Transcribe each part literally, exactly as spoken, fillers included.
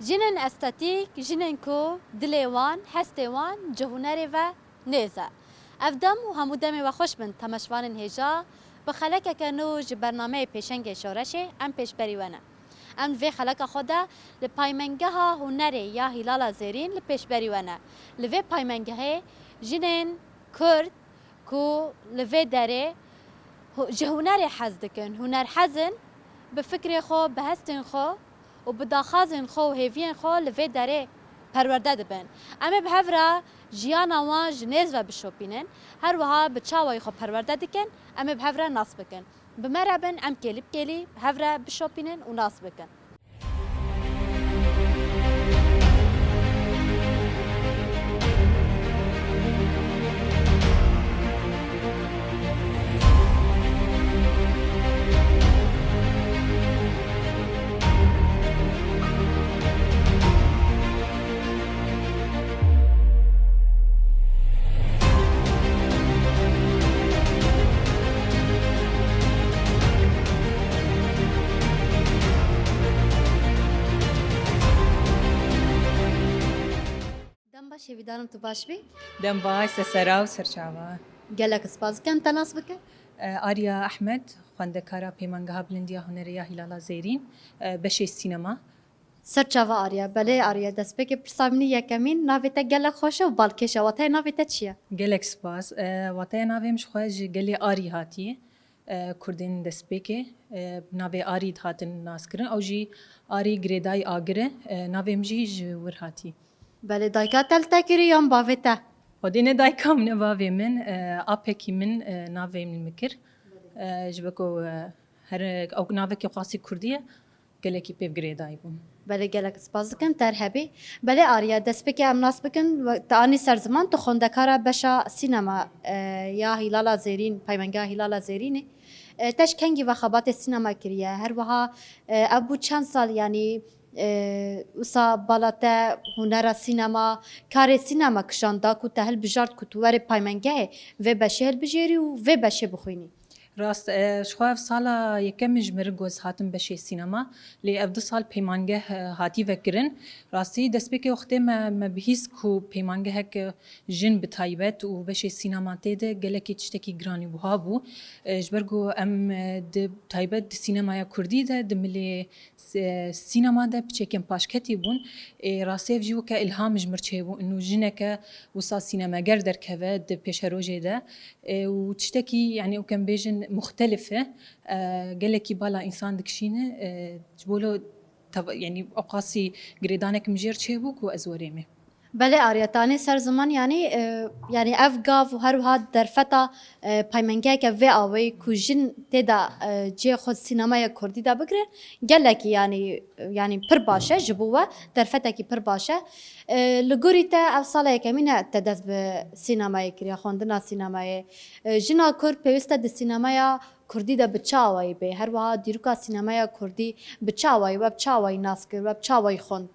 Jinên estetîk, jinên ku dilê wan, hestê wan ji hunerê ve nêz e. Ev dem û hemû demê we xweş bin, temaşevanên hêja, bi xelekeke nû ji bernameyê Pêşengê Şoreşê em pêşberî we ne. Em li vê xeleka xwe de li Paymengeha Hunerê ya Hîlala Zêrîn li pêşberî we ne. Li vê paymengehê jinên Kurd ku li vê derê hu-, ji hunerê hez dikin, hunerhez in, bi fikrê xwe, bi hestên xwe û bi daxwazên xwe û hêviyên xwe li vê derê perwerde dibin. Em ê bi hev re jiyana wan ji nêz ve bişopînin, her wiha bi çawayî xwe perwerde dikin, em ê bi hev re nas bikin. Bi me re bin, em kêlî bi kêlî bi hev re bişopînin û nas bikin. Dem baş, hêvîdarim tu baş bî. Dem baş, ser sera û ser çava. Gelek spas dikim, te nas bike. E, Arya Ehmed, xwendekara Peymangeha Bilind ya Hunerê ya Hîlala Zêrîn, e, beşê sînema. Ser çava Arya. Belê Arya, destpêkê pirsa min yekemîn, navê te gelek xweş e û balkêş e. Wateyê navê te çi ye? Gelek spas. E, wateyê navê min ji xwe ji gelê Arî hatiye. E, Kurdên destpêkê, e, bi navê Arî dihatin naskirin. Ew jî Arî girêdayî agir e. E, navê min jî ji wir hatî. Belê, dayika te li te kirî yan bavê te? Xwedê ne dayika min ne bavê min, e, apekî min, e, navê min li min kir. E, ji bo ku, e, her, ew navekî xwasî kurdî ye. Gelekî pê bi girêdayî bûm. Belê, gelek spas dikim, te her hebî. Belê Arya, destpêkê em nas bikin, we-, te anî ser ziman, tu xwendekara beşa sînema, e, ya Hîlala Zêrîn, Peymengeha Hîlala Zêrînê. E, te ji kengî ve xebatê sînema kiriye? Her wiha, e, ev bû çend sal, yanî, e, wisa bala te hunera sînema, karê sînema kişand da ku te hilbijart ku tu werê paymengehê vê beşê hilbijêrî û vê beşê bixwînî? Rast, e, ji xwe ev sala yekem ji min re ku ez hatim beşê sînema, lê ev du sal peymangeh, e, hatî vekirin. Rastî destpêkê wextê me, me bihîst ku peymangehek, e, jin bi taybet û beşê sînema tê de gelekî tiştekî giranî wiha bû. E, ji ber ku em, e, di taybet di sînemaya kurdî de, di milê s-, sînema de piçekên paşketî bûn. Ê, rastî ev jî weke îlham ji mir çêbû, inu jineke wisa sînemeger derkeve di pêşerojê de. Ê, û tiştekî, yanî, weke em bêjin muxtelif e. E, gelekî bala însan dikişîne, e, ji bo lo tev-, yanî, ewqasî girêdanek min jêr çêbû ku ez werêmê. Belê Arya, tanê ser ziman, yanî, e, yanî ev gav û her wiha derfeta, e, peymengeyeke vê awayî ku jin tê de, e, cihê xwe sînemaya kurdî de bigire, gelekî, yanî, yanî pir baş e ji bo we, derfetekî pir baş e. E, li gorî te ev sala yekemîn e te dest bi sînemayê kiriye, xwendina sînemayê. E, jina kurd pêwîst e di sînemaya kurdî de bi çi awayî bê? Her wiha dîroka sînemaya kurdî bi çi awayî, we bi çi awayî nas kir, we bi çi awayî xwend?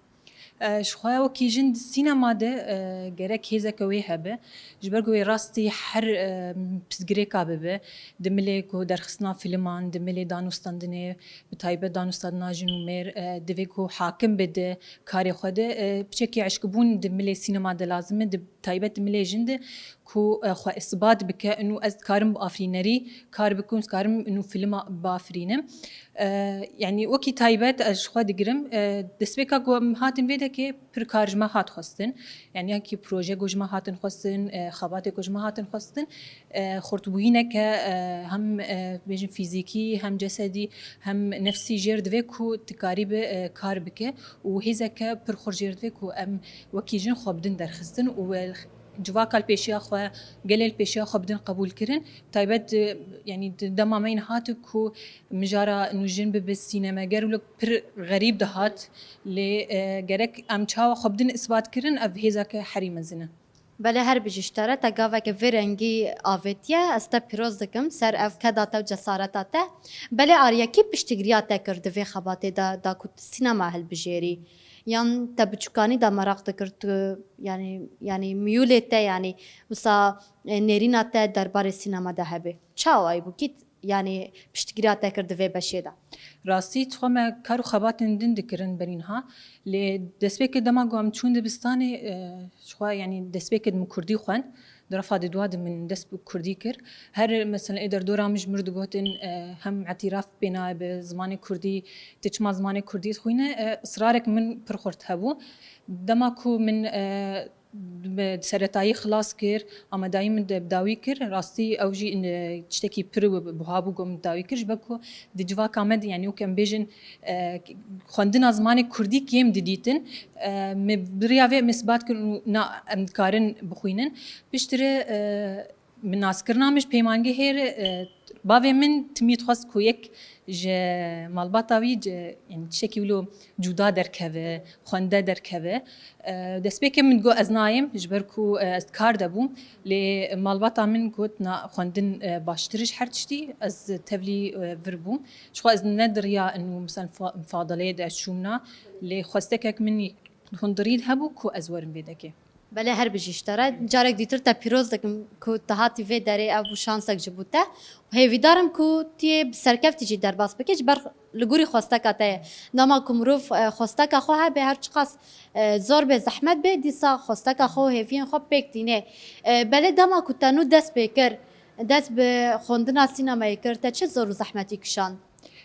E, ji xwe wekî jin di sînema de, e, gerek hêzeke wê hebe. Ji ber ku wê rastî her, e, pirsgirêka bibe, di milê ku derxistina filiman, di milê danûstandinê, bi taybet danûstandina jin û mêr, e, divê ku hakim be di karê xwe de, e, piçekî eşkbûn di milê sînema de lazim e, di taybet di milê jin de ku, e, xwe isbat bike, inu ez dikarim bi afirînerî kar bikim, ez dikarim inu filma biafirînim. E, yanî wekî taybet ez ji xwe digirim. E, destpêka ku em hatin vê dekê pir kar ji me hat xwestin. Yanî wekî proje ku ji me hatin xwestin, e, xebatê ku ji me hatin xwestin. E, xurtbûyîneke, e, hem, e, bêjin fîzîkî, hem cesedî, hem nefsî jêr divê ku tu karî bi, e, kar bike û hêzeke pir xurt jêr divê ku em wekî jin xwe bidin derxistin û we civaka li pêşiya xwe, gelê li pêşiya xwe bidin qebûlkirin. Taybet, e, yanî di dema me yî niha ku mijara nûjin bibe sînemeger û li pir xerîb dihat, lê, e, gerek em çawa xwe bidin isbatkirin, ev hêzeke herî mezin e. Belê, her bijî ji te re, te gaveke vê rengî avêtiye, ez te pîroz dikim ser ev keda te û cesareta te. Belê Arya, kî piştgiriya te kir di vê xebatê de, da ku tu sînema hilbijêrî? Yan te biçûkanî de meraq dikir, tu, yanî, yanî miyûlê te, yanî wisa, e, nêrîna te derbarê sînema de hebe? Çawayî bû? Kî yanî piştgiriya te kir di vê beşê de? Rastî, tu xwe me kar û xebatên din dikirin berî niha. Lê destpêkê dema ku em çûn dibistanê, e, ji xwe, yanî destpêkê min kurdî xwend. Di refa di dua de min dest bi kurdî kir. Her, mesela, ê derdora min ji mir digotin, e, hem îtiraf pê nayê bi zimanê kurdî, tu çima zimanê kurdî dixwîne, e, israrek min pir xurt hebû. Dema ku min, e, bi seretayî xilas kir, amadayî min de bi dawî kir, rastî ew jî, e, tiştekî pir buha bû ku min dawî kir, ji ber ku di civaka me de, yanî wek em bêjin, e, xwendina zimanê kurdî kêm didîtin. E, me bi riya vê em isbat kirin û na, em dikarin bixwînin. Piştre, e, bi naskirina min ji peymangehê re, e, bavê min timî dixwest ku yek ji malbata wî, ji, yanî tiştekî wilo cuda derkeve, xwende derkeve. E, destpêkê min got ez nayêm, ji ber ku, e, ez di kar de bûm. Lê malbata min got, na, xwendin, e, baştir e ji her tiştî, ez tevlî, e, vir bûm. Ji xwe ez ne di riya û, mesela, fa-, mufadaleyê de ez çûm na, lê xwestekek min hundirî hebû ku ez werim vê dekê. Belê, her bijî ji te re. Carek dîtir te pîroz dikim ku tu hatî vê derê, ev bû şansek ji bo te. Hêvîdar im ku tu yê bi serkeftî jî derbas bikî, ji ber li gorî xwesteka te ye. Dema ku mirov, e, xwesteka xwe hebe, her çiqas, e, zor be, zehmet be, dîsa xwesteka xwe û hêviyên xwe pêk tîne. E, belê dema ku te nû dest pê kir, dest bi xwendina sînemayê kir, te çi zor û zehmetî kişand?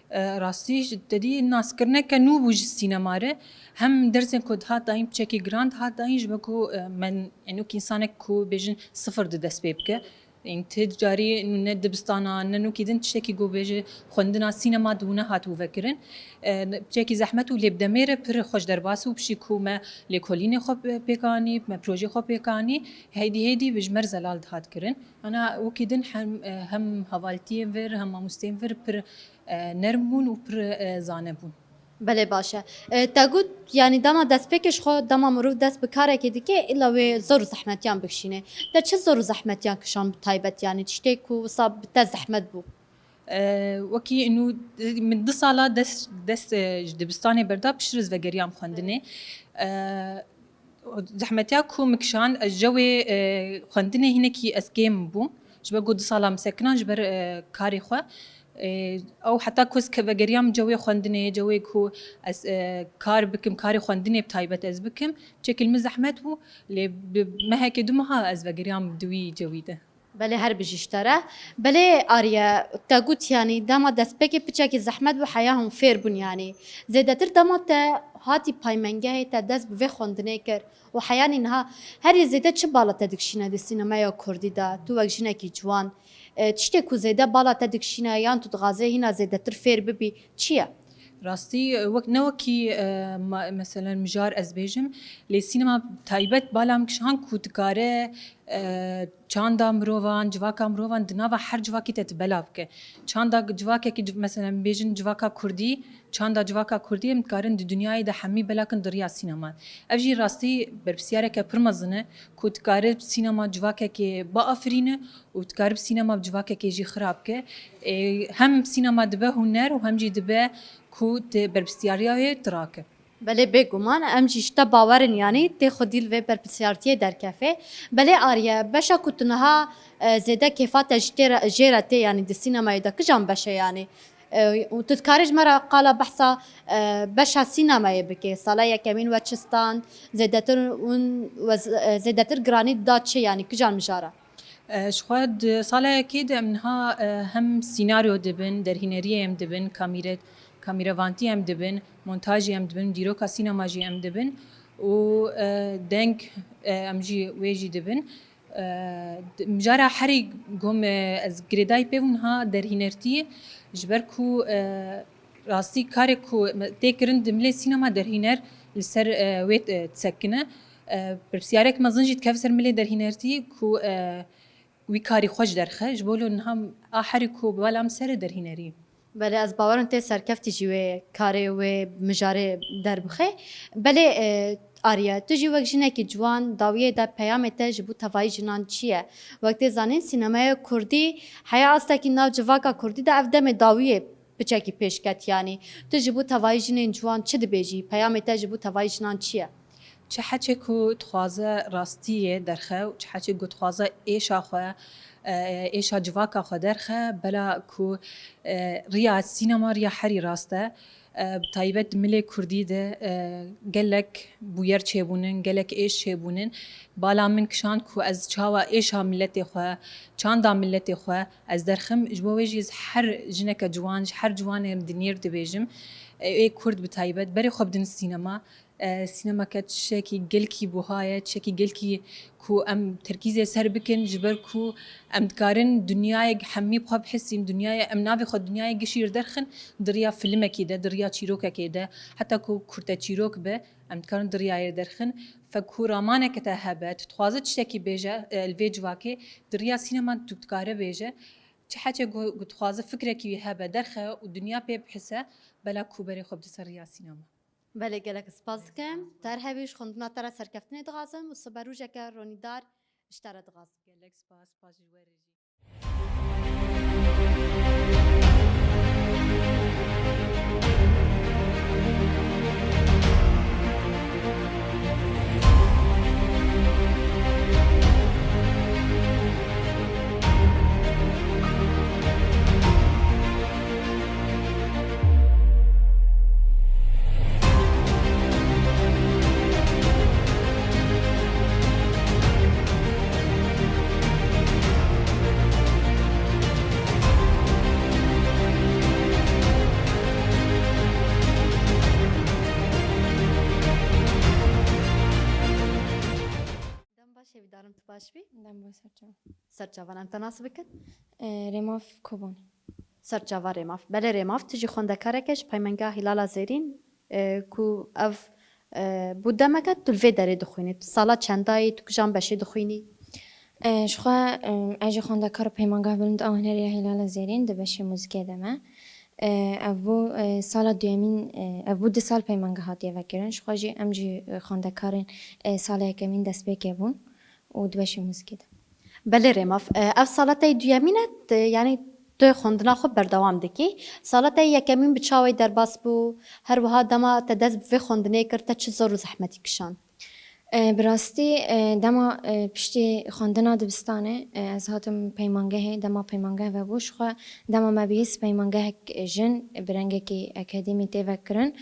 E, rastî, ji te dî naskirine ke nû bû ji sînema re. Hem dersên ku dihat dayîn piçekî giran dihat dayîn, ji ber ku, e, me, yanî wekî însanek ku bêjin sifir di dest pê bike. Yanî ti carî ne dibistana, ne nûkî din tiştekî ku bêje xwendina sînema di wî nehatibû vekirin. E, piçekî zehmet û lê bi demê re pir xweş derbas û piştî ku me lêkolînê xwe pê-, pêk anî, me projê xwe pêk anî, heydî heydî bi ji me re zelal dihat kirin. Ana wekî din hem, e, hem hevaltiyên vir, hem mamosteyên vir pir, e, nerm bûn û pir, e, zane bûn. Belê baş e. E, te got, yanî dema destpêkê ji xwe, dema mirov dest bi karekê dike, îlla wê zor û zehmetiyan bikişîne. Te çi zor û zehmetiyan kişan bi taybet, yanî tiştê ku wisa bi te zehmet bû? E, wekî nû, min du sala dest, dest, e, ji dibistanê berda, piştre ez vegeriyam xwendinê. E, Zehmetiya ku min kişand, ez jewê, e, xwendinê hinekî ez kêm bûm. Ji ber ku du sala min sekinan ji ber, e, karê xwe. E, ew heta ku ez ke-, vegeriyam cewê xwendinê, cewê ku ez, e, kar bikim, karê xwendinê bi taybet ez bikim, çekil min zehmet bû. Lê bi mehekê du meha ez vegeriyam di wî cewî de. Belê, her bijî ji te re. Belê Ariye, te got, yanî dema destpêkê piçekî zehmet bû, heya hûn fêr bûn, yanî zêdetir dema te hatî paymengehê, te dest bi vê xwendinê kir û heyanî niha herî zêde çi bala te dikişîne di sînemeya kurdî de, tu wek jinekî ciwan, e, tiştê ku zêde bala te dikişîne yan tu dixwazê hîna zêdetir fêr bibî, çi ye? Rastî, wek, ne wekî, e, ma-, meselen mijar ez bêjim, lê sînema taybet bala min kişand ku dikare, e, çanda mirovan, civaka mirovan di nava her civakî de tu belav bike. Çanda civakekî, civ-, meselen bêjin civaka kurdî, çanda civaka kurdî em dikarin di dinyayê de hemî belakin di riya sînema. Ev jî rastî berpirsiyareke pir mezin e ku dikare sînema civakekê biafirîne û dikare bi sînema bi civakekê jî xira bike. E, hem sînema dibe huner û hem jî dibe ku tu berpirsiyariya wê tu rake. Belê, bêguman, em jî ji te bawer in, yanî tê xwedî li vê berpirsiyartiyê derkefe. Belê Ariye, beşa ku tu niha, e, zêde kêfa te ji tê re, jê re tê, yanî di sînemayê de kijan beş e, yanî? E, û tu dikarî ji me re qala behsa, e, beşa sînemayê bike. Sala yekemîn we çi stand, zêdetir hûn we z-, e, zêdetir giranî da çi, yanî kijan mijara? E, ji xwe di sala yekê de em niha, e, hem sînaryo dibin, derhîneriyê em dibin, kamîre-, kamîrevantî em dibin, montajî em dibin, dîroka sînema jî em dibin û, e, deng, e, em jî wê jî dibin. E, di-, mijara herî ku me ez girêdayî pê bûm niha derhînertiyê, ji ber ku, e, rastî karê ku me tê kirin di milê sînema derhîner li ser, e, wê, e, disekine. E, pirsiyarek mezin jî dikeve ser milê derhînertiyê ku, e, wî karî xwe ji derxe, ji bo lo niha a herî ku bi bala min ser e derhînerî. Belê, ez bawer im tê serkeftî jî wê karê, wê mijarê derbixe. Belê, e, Ariye, tu jî wek jinekî ciwan dawiyê de peyamê te ji bo tevayî jinan çi ye? Wek tê zanîn, sînemeya kurdî heya astekî nav civaka kurdî de ev demê dawiyê piçekî pêş ket, yanî tu ji bo tevayî jinên ciwan çi dibêjî? Peyamê te ji bo tevayî jinan çi ye? Çi heçê ku dixwaze rastiyê derxe û çi heçê ku dixwaze êşa xwe, e, êşa civaka xwe derxe, bela ku, e, riya sînema riya herî rast e. E, bi taybet di milê kurdî de, e, gelek bûyer çêbûnin, gelek êş çêbûnin. Bala min kişand ku ez çawa êşa miletê xwe, çanda miletê xwe ez derxim. Ji bo wê jî ez her jineke ciwan, ji her ciwanên dinêr dibêjim, e, ê kurd bi taybet, berê xwe bidin sînema. E, sînemeke tiştekî gelkî buha ye, tiştekî gelkî ku em terkîzê ser bikin, ji ber ku em dikarin dinyayek hemî bi xwe bihesîn, dinyayê, em navê xwe dinyayê gişî derxin, di riya filmekî de, di riya çîrokekê de, heta ku kurteçîrok be, em dikarin di riyayê derxin. Fek ku ramaneke te hebe, tu dixwaze tiştekî bêje, e, li vê civakê, di riya sîneman tu dikare bêje, çi heçe ku, ku dixwaze fikrekî wî hebe, derxe û dinya pê bihise, bela ku berê xwe bide ser riya sînema. Belê, gelek spas dikim. Te her hebî ji xwendina te re serkeftinê dixwazim û sibe rojeke ronîdar ji te re dixwazim. Gelek spas, spas ji we re jî. Dem baş, hêvîdarim tu baş bî. Dem baş, serçava. Serçavan em te nas bikin? E, Rêmaf Kobanî. Serçava Rêmaf. Belê Rêmaf, tu jî xwendekareke ji Peymengeha Hîlala Zêrîn, e, ku ev, e, bû demeke tu li vê derê dixwînî. Tu sala çendayî, tu kijan beşê dixwînî? E, ji xwe, e, ez jî xwendekar û peymangeha bilind a hunerê ya Hîlala Zêrîn di beşê muzîkê de me. E, ev bû, e, sala duyemîn, e, ev bû du sal peymangeha hatiye vekirin. Ji xwe jî em jî, e, xwendekarên, e, sala yekemîn destpêkê bûn û di beşê muzîkê de. Belê Rêmaf, e, ev sala te yê duyemîn e, te, yanî tu xwendina xwe berdewam dikî. Sala te yê yekemîn bi çawa derbas bû? Her wiha dema te dest bi vê xwendinê kir, te çi zor û zehmetî kişand? E, bi rastî, e, dema, e, piştî xwendina dibistanê, e, ez hatim peymangehê, dema peymangeh vebû, ji xwe dema me bihîst peymangehek jin bi rengekî akademî tê vekirin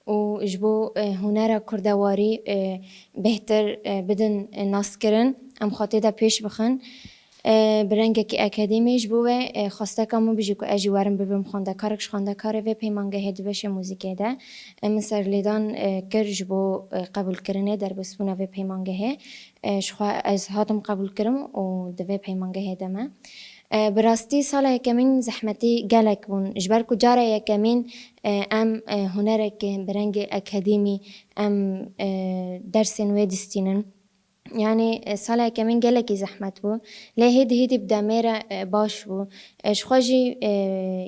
û ji bo, e, hunera kurdewarî, e, bêhtir, e, bidin, e, naskirin, em xwe tê de pêş bixin. E, bi rengekî akademî ji bo wê, e, xwesteka min bijî ku ez jî werim bibim xwendekarek, ji xwendekarê vê peymangehê di beşê muzîkê de, e, min serlêdan, e, kir ji bo, e, qebûlkirinê, derbasbûna vê peymangehê. E, ji xwe ez hatim qebûlkirim û di vê peymangehê de me. E, bi rastî sala yekemîn zehmetî gelek bûn. Ji ber ku cara yekemîn, e, em, e, hunerekê bi rengê akademî em, e, dersên wê distînin. Yanî, e, sala yekemîn gelekî zehmet bû. Lê hêdî hêdî bi demê re, e, baş bû. E, ji xwe jî, e,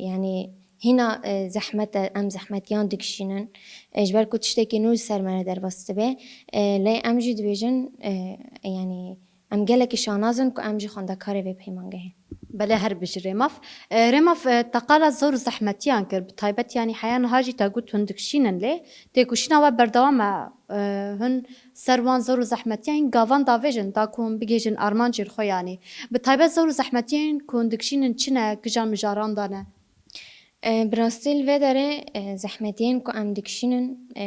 yanî hîna, e, zehmet e, em zehmetiyan dikişînin. E, ji ber ku tiştekî nû li ser me re derbas dibe. E, lê em jî dibêjin, e, yanî em gelekî şanaz in ku em jî xwendekarê vê peymangehê. Belê, her bijî Rêmaf. E, Rêmaf, e, te qala zor û zehmetiyan kir. Bi taybet, yanî heya niha jî te got hûn dikişînin lê têkoşîna we berdewam e. E, hûn ser wan zor û zehmetiyan gavan davêjin, da ku hûn bigihîjin armancên xwe yanî. Bi taybet zor û zehmetiyên ku hûn dikişînin çi ne, kîjan mijaran de ne? E, bi rastî li vê derê, e, zehmetiyên ku em dikişînin, e,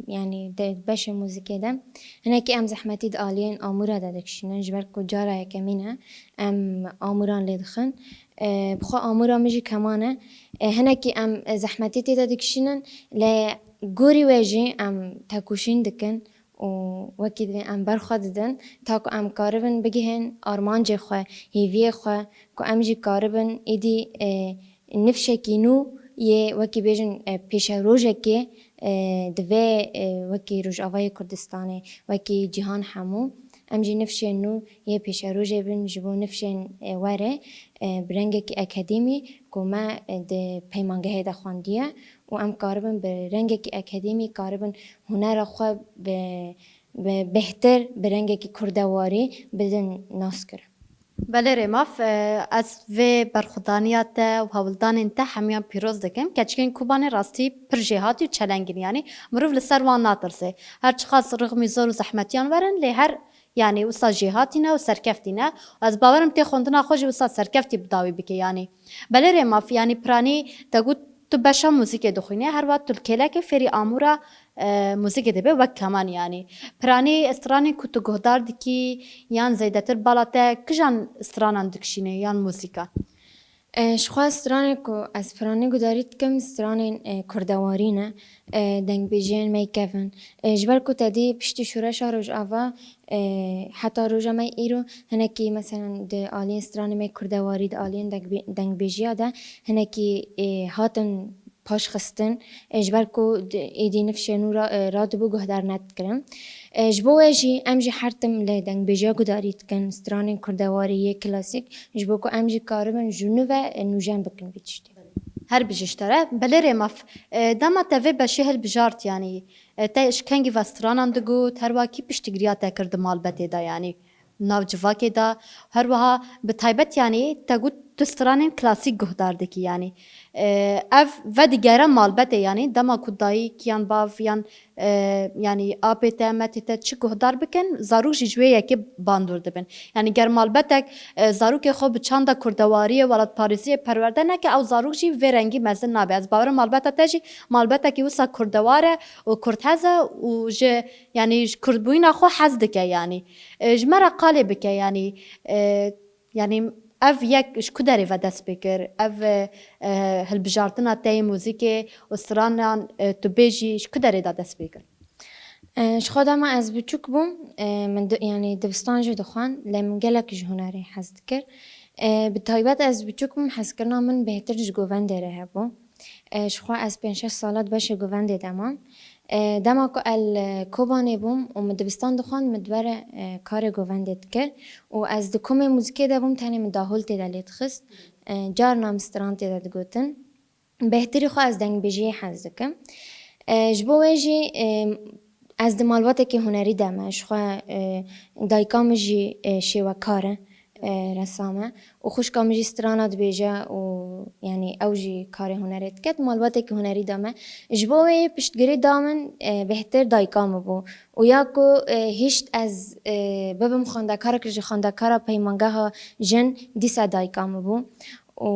yanî di beşê muzîkê de, hinekî em zehmetî di aliyên amûra de dikişînin, ji ber ku cara yekemîn e em amûran lê dixin. E, bi xwe amûra min jî keman e. E, hinekî em, e, zehmetî tê de dikişînin, lê gorî wê jî em tekoşîn dikin û wekî divê em ber xwe didin, ta ku em karibin bigihên armancê xwe, hêviyê xwe, ku em jî karibin êdî, e, nifşekî nû yê, wekî bêjin, e, pêşerojekê, e, divê, e, wekî Rojavayê Kurdistanê, wekî cîhan hemû, em jî nifşên nû yê pêşerojê bin ji bo nifşên, e, werê, e, bi rengekî akademî ku me, e, di peymangehê de xwendiye û em karibin bi rengekî akademî karibin hunera xwe bi, bi bêhtir, bi rengekî kurdewarî bidin naskirin. Belê Rêmaf, e, ez vê berxwedaniya te û hewldanên te hemiyan pîroz dikim. Keçikên Kobanê rastî pir jêhatî û çeleng in, yanî mirov li ser wan natirse. Her çiqas rixmî zor û zehmetiyan werin, lê her Yanî wisa jêhatî ne û serkeftî ne. Ez bawerim tê xwendina xwe jî wisa serkeftî bi dawî bike yanî. Belê Rêmaf, yanî piranî te got tu beşa muzîkê dixwînî, her wiha tu li kêlekê fêrî amûra, e, muzîkê dibe wek keman yanî. Piranî stranên ku tu guhdar dikî yan zêdetir bala te kijan stranan dikişîne yan muzîkan? E, ji xwe stranê ku ez piranî gudarî dikim, stranên, e, kurdewarî ne, e, dengbêjiyên me yê kevin. E, ji ber ku te dî piştî şoreşa Rojava, e, heta roja me îro hinekî, meselen, di aliyên stranê me kurdewarî, di aliyên dengbê-, dengbêjiya de hinekî, e, hatin paşxistin, e, ji ber ku di-, êdî nifşên nû ra-, e, radibû guhdar nedikirin. E, ji bo wê jî em jî her tim li dengbêjiya gudarî dikin, stranên kurdewarî yê klasîk, ji bo ku em jî karibin ji nû ve, e, nûjen bikin vî tiştî. Her bijî ji te re. Belê Rêmaf, e, dema te vê beşê hilbijart, yanî, e, te ji kengî ve stranan digot, her wiha kî piştgiriya te kir di malbetê de, yanî nav civakê de, her wiha bi taybet, yanî te got tu stranên klasîk guhdar dikî, yanî, e, ev vedigere malbetê, yanî dema ku dayik yan bav yan, e, yanî apê te, metê te çi guhdar bikin, zarok jî ji wê yekê bandor dibin. Yanî ger malbetek, e, zarokê xwe bi çanda kurdewariyê, welatparêziyê perwerde neke, ew zarok jî vê rengî mezin nabe. Ez bawerim malbeta te jî malbetekî wisa kurdewar e û kurdhez e û ji, yanî ji kurdbûyîna xwe hez dike yanî. E, ji me re qalê bike yanî, e, yanî ev yek ji ku derê ve dest pê kir? Ev, e, hilbijartina te yê muzîkê û stranan, e, tu bêjî ji ku derê de dest pê kir? E, ji xwe dema ez biçûk bûm, e, min di-, yanî dibistan jî dixwend, lê min gelek ji hunerê hez dikir. E, bi taybet ez biçûk bûm, hezkirina min bêhtir ji govendê re hebû. E, ji xwe ez pênc şeş sala di beşê govendê de mam. E, dema ku el, e, Kobanê bûm û min dibistan dixwend, min di ber, e, karê govendê dikir û ez di komê muzîkê de bûm, tenê min dahol tê de lê dixist. E, carna min stran tê de digotin. Bêhtirî xwe ez dengbêjiyê hez dikim. E, ji bo wê jî, e, ez di malbatekî hunerî de me. Ji xwe, e, dayika min jî, e, şêwekar e, e, resam e. Û xwişka min jî strana dibêje û, yanî, ew jî karê hunerê dike. Di malbatekî hunerî de me. Ji bo wê yê piştgirî da min, e, bêhtir dayika min bû. Û ya ku, e, hişt ez, e, bibim xwendekarek ji xwendekara peymangeha jin, dîsa dayika min bû. Û,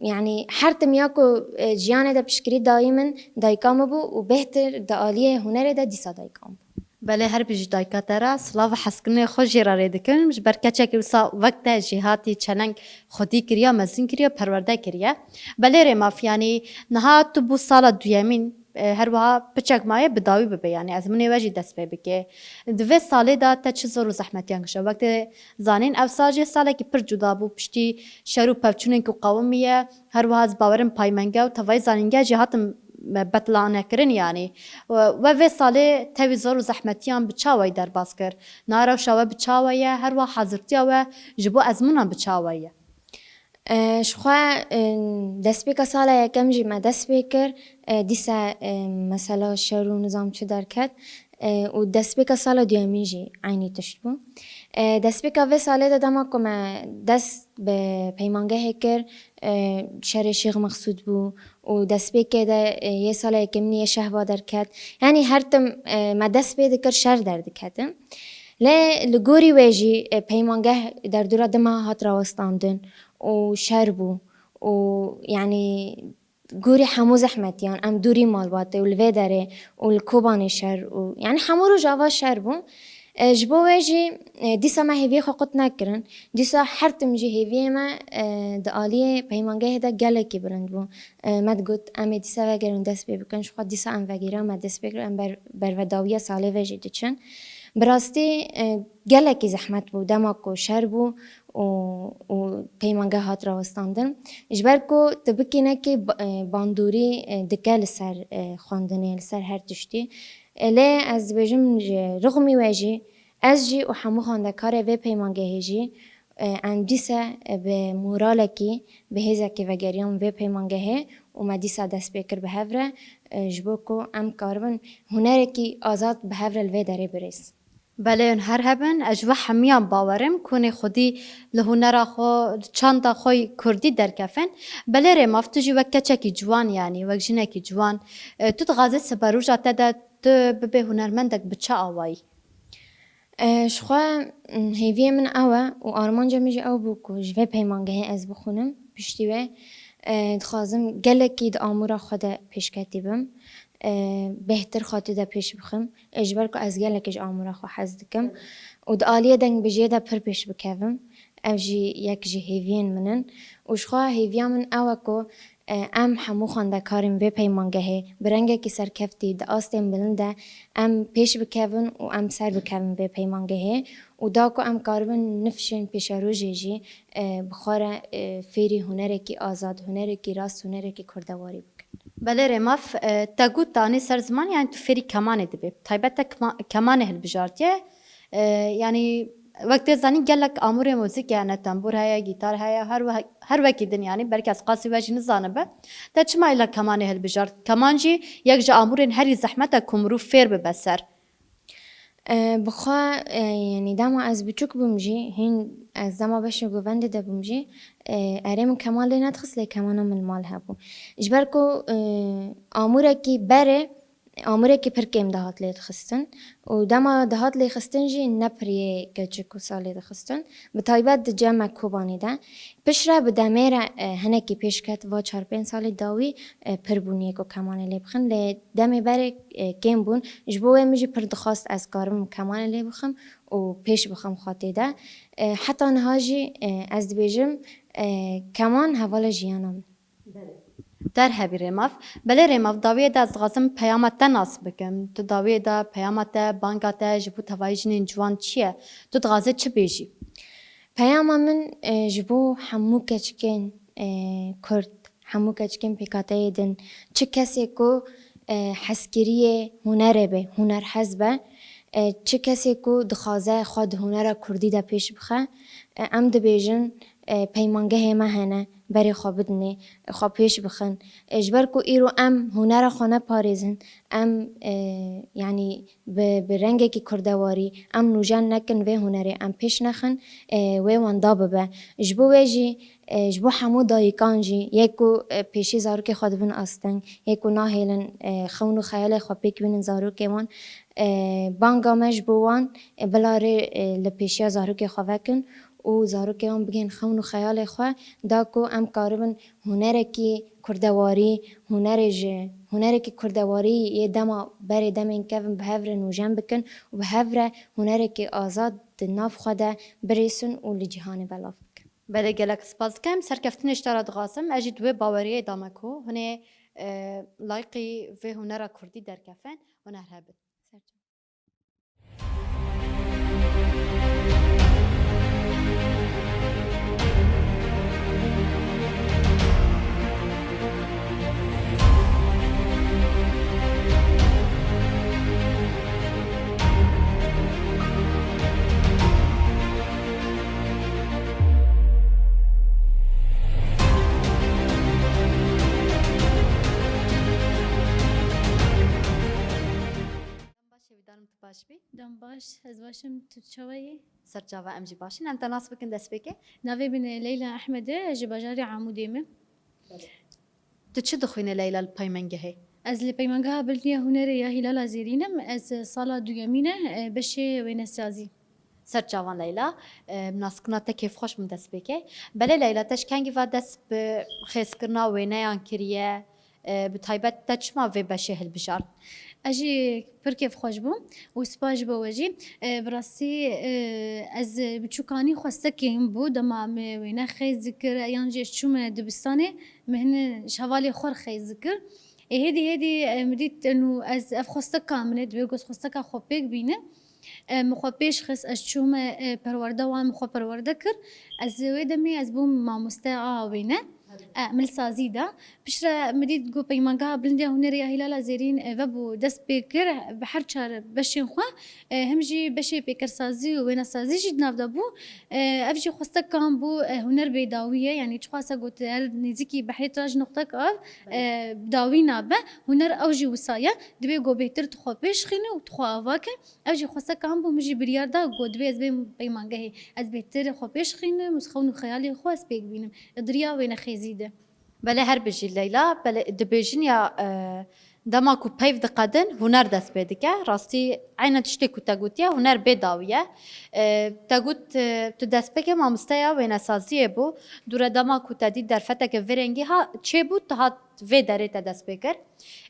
yanî, her tim ya ku, e, jiyanê de piştgirî dayî min dayika min bû û bêhtir di aliyê hunerê de dîsa dayika min bû. Belê, her bijî dayika te re. Silav û hezkirinê xwe jê re rê dikim. Ji ber keçekî wisa wek te jêhatî çeleng xwedî kiriya, mezin kiriya, perwerde kiriye. Belê Rêmaf, yanî niha tu bû sala duyemîn, e, her wiha piçek maye bi dawî bibe, yanî ezmûnê we jî dest pê bike. Di vê salê de te çi zor û zehmetiyan kişiya? Wek tê zanîn, ev sal jî salekî pir cuda bû, piştî şer û pevçûnên ku qewimiye, her wiha ez bawerim paymenge û tevayî zanînge jî hatin, e, betlanekirin, yanî. We, we vê salê tevî zor û zehmetiyan bi çawayî derbas kir? Niha rewşa we bi çawa ye? Her wiha hazirtiya we ji bo ezmûnan bi çawa ye? E, ji xwe, e, destpêka sala yekem jî me dest pê kir. E, dîsa, e, mesela şer û nizam çi derket. E, û destpêka sala duyemîn jî eynî tişt bû. E, destpêka vê salê de dema ku me dest bi peymangehê kir, e, şerê Şêx Mexsûd bû û destpêkê de, e, yê sala yekemînê yê şehba derket. Yanî her tim, e, me dest pê dikir şer derdiketin. Lê li gorî wê jî, e, peymangeh derdora dima hat rawestandin û şer bû û, yanî, gorî hemû zehmetiyan, em dûrî malbatê û li vê derê û li Kobanê şer û, yanî, hemû rojava şer bû. E, ji bo wê jî, e, dîsa me hêviyê xwe qut nekirin. Dîsa her tim jî hêviyê me, e, di aliyê peymangehê de gelekî bilind bû. E, me digot, em ê dîsa vegerin dest pê bikin, ji xwe dîsa em vegire, me dest pê kir, em ber-, bervedawiya salê ve jî diçin. Bi rastî, e, gelekî zehmet bû, dema ku şer bû û, û peymangeh hat rawestandin. Ji ber ku tu bikî nekî ba-, e, bandorî, e, dike li ser, e, xwendinê, li ser her tiştî. E, lê ez dibêjim ji rixmî we jî, ez jî û hemû xwendekarê vê peymangehê jî, e, em dîse, e, bi moralekî, bi hêzekî vegeriyan vê peymangehê û me dîsa dest pê kir bi hev re, e, ji bo ku em karibin hunerekî azad bi hev re li vê derê birêz. Belê, hûn her hebin, ez ji we hemiyan bawerim ku hûn ê xwedî li hunera xwe, li çanda xwe yê kurdî derkefin. Belê Rêmaf, tu jî wek keçekî ciwan, yanî wek jinekî ciwan, e, tu dixwazî siberoja te de tu bibê hunermendek bi çi awayî? E, ji xwe, m, hêviyê min ew e û armanca min jî ew bû ku ji vê peymangehê ez bixwînim. Piştî wê, e, dixwazim gelekî di amûra xwe de pêşketî bim. E, bêhtir xwe tê de pêş bixim. E, ji ber ku ez gelekî ji amûra xwe hez dikim û di aliyê dengbêjiyê de pir pêş bikevim. Ev jî yek ji hêviyên min in. Û ji xwe hêviya min ew e ku, e, em hemû xwendekarên vê peymangehê bi rengekî serkeftî di astên bilind de em pêş bikevin û em ser bikevin vê peymangehê û da ku em karibin nifşên pêşerojê jî, e, bi xwe re, e, fêrî hunerekî azad, hunerekî rast, hunerekî kurdewarî bikin. Belê Rêmaf, e, te got danî ser ziman, yani tu fêrî kemanê dibê. Taybet te kema-, kemanê hilbijartiye. E, yani wek tê zanîn gelek amûrê muzîkê hene, tembûr heye, gîtar heye, her we-, her wekî din yani, belkî ez qasî we jî nizanibe. Te çima îla kemanê hilbijart? Keman jî yek ji amûrên herî zehmet e ku mirov fêr bibe ser. E, bi xwe, e, yanî dema ez biçûk bûm jî, hîn ez dema beşê govendê de bûm jî, e, erê min keman lê nedixist, lê kemana min li mal hebû. Ji ber ku, e, amûrekî berê, amûrekî pir kêm dihat lê dixistin û dema dihat lê xistin jî ne pir yê keçik wisa lê dixistin. Bi taybet di cem me Kobanê de. Piştre bi demê re, e, hinekî pêş ket, va çar pênc salê dawî, e, pir bûn yê ku kemanê lê bixin, lê demê berê, e, kêm bûn. Ji bo wê min jî pir dixwast ez karim kemanê lê bixim û pêş bixim xwe tê de. E, heta niha jî, e, ez dibêjim, e, keman hevala jiyana min. Der hebî Rêmav. Belê Rêmav, dawiyê de ez dixwazim peyama te nas bikim. Tu dawiyê de peyama te, banga te ji bo tevayî jinên ciwan çi ye? Tu dixwazî çi bêjî? Peyama min, e, ji bo hemû keçikên, e, Kurd, hemû keçikên pêkhateyê din, çi kesê ku, e, hezkiriyê hunerê be, hunerhez be, e, çi kesê ku dixwaze xwe di hunera Kurdî de pêş bixe, e, em dibêjin, e, peymangehê me hene, berê xwe bidinê, xwe pêş bixin. E, ji ber ku îro em hunera xwe neparêzin, em, e, yanî bi, bi rengekî kurdewarî em nûjen nekin vê hunerê, em pêş nexin, e, wê wenda bibe. Ji bo wê jî, e, ji bo hemû dayikan jî, yê ku, e, pêşî zarokê xwe dibin asteng, yê ku nahêlin, e, xewn û xeyalê xwe pêk bînin zarokê wan, e, banga me ji bo wan, e, bila rê, e, li pêşiya zarokê xwe vekin û zarokê wan bigihên xewn û xeyalê xwe, da ku em karibin hunerekî kurdewarî, hunerê ji, hunerekî kurdewarî yê dema berê demên kevin bi hev re nûjen bikin û bi hev re hunerekî azad di nav xwe de birêsin û li cîhanê belav bikin. Belê, gelek spas dikim. Serkeftinê ji te re dixwazim. Ez jî di wê baweriyê de me ku hûn ê, e, layqî vê hunera kurdî derkefin, huner hebin. Başê wî danim tu baş bî. Dem baş, ez baş im, tu çawa yî? Ser çava em jî baş in. Em te nas bikin destpêkê. Navê min Leyla Ehmed e, ez ji bajarê Amûdê me. Tu çi dixwînî Leyla li peymengehê? Ez li Peymangeha Bilind ya Hunerê ya Hîlala Zêrîn im. Ez sala duyemîn e, beşê wênesazî. Ser çavan Leyla, e, bi naskirina te kêfxweş bûm destpêkê. Belê Leyla, te ji kengî ve dest bi xêzkirina wêneyan kiriye? E, bi taybet te çima vê beşê hilbijart? Ez jî pir kêfxweş bûm û spas ji bo we jî. E, bi rastî, e, ez biçûkanî xwestekê min bû, dema me wêne xêz dikir, yan jî ez çûme dibistanê, me hine ji hevalê xwe re xêz dikir. Ê hêdî hêdî, e, min dît, nû ez ev xwesteka min e, divê ku ez xwesteka xwe pêk bînim. E, min xwe pêş xist, ez çûme, e, perwerde wan, min xwe perwerde kir. Ez wê demê ez bûm mamoste a wêne. E, min li sazî da. Piştre min dît ku Peymangeha Bilind ya Hunerê ya Hîlala Zêrîn, e, vebû dest pê kir, bi her çar beşên xwe, e, him jî beşê pêkersazî û wênesazî jî di nav de bû. E, ev jî xwesteka min bû, e, huner bêdawî ye, yanî çiqas e got her nêzîkî behrê tira ji noqtek av, e, dawî nabe. Huner ew jî wisa ye, divê ku bêhtir tu xwe pêş xînî û tu xwe ava ke. Ev jî xwesteka min bû, min jî biryar da ku divê ez bêm peymangehê. Ez bêhtir xwe pêş xînim û xewn û xeyalê xwe ez pêk bînim. Di riya wênexêzî de. Belê her bijî Leyla, belê dibêjin ya, e, Dema ku peyv diqedin, huner dest pê dike. Rastî eyne tiştê ku te gotiye, huner bê dawî ye. E, te got, e, tu destpêkê mamosteya wênesaziyê bû. Dûre dema ku te dît derfeteke vê rengî ha çêbû, tu hat vê derê te dest pê kir.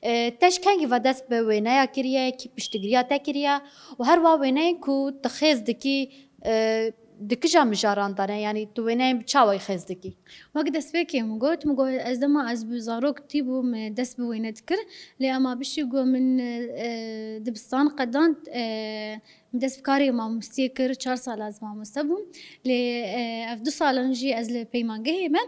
E, te ji kengî ve dest bi wêneya kiriye, kî piştgiriya te kiriye û her wiha wêneyên ku tu xêz dikî, e, di kîja mijaran de ne? Yanî tu wêneyên bi çawayî xêz dikî? Wek destpêkê min got, min got, ez dema ez bi zarok tî bûm, dest bi wêne dikir. Lê ema bişî got min, e, dibistan qedand, e, min dest bi karê mamostiyê kir, çar sal ez mamoste bûm. Lê, e, ev du salan jî ez li peymangehê me.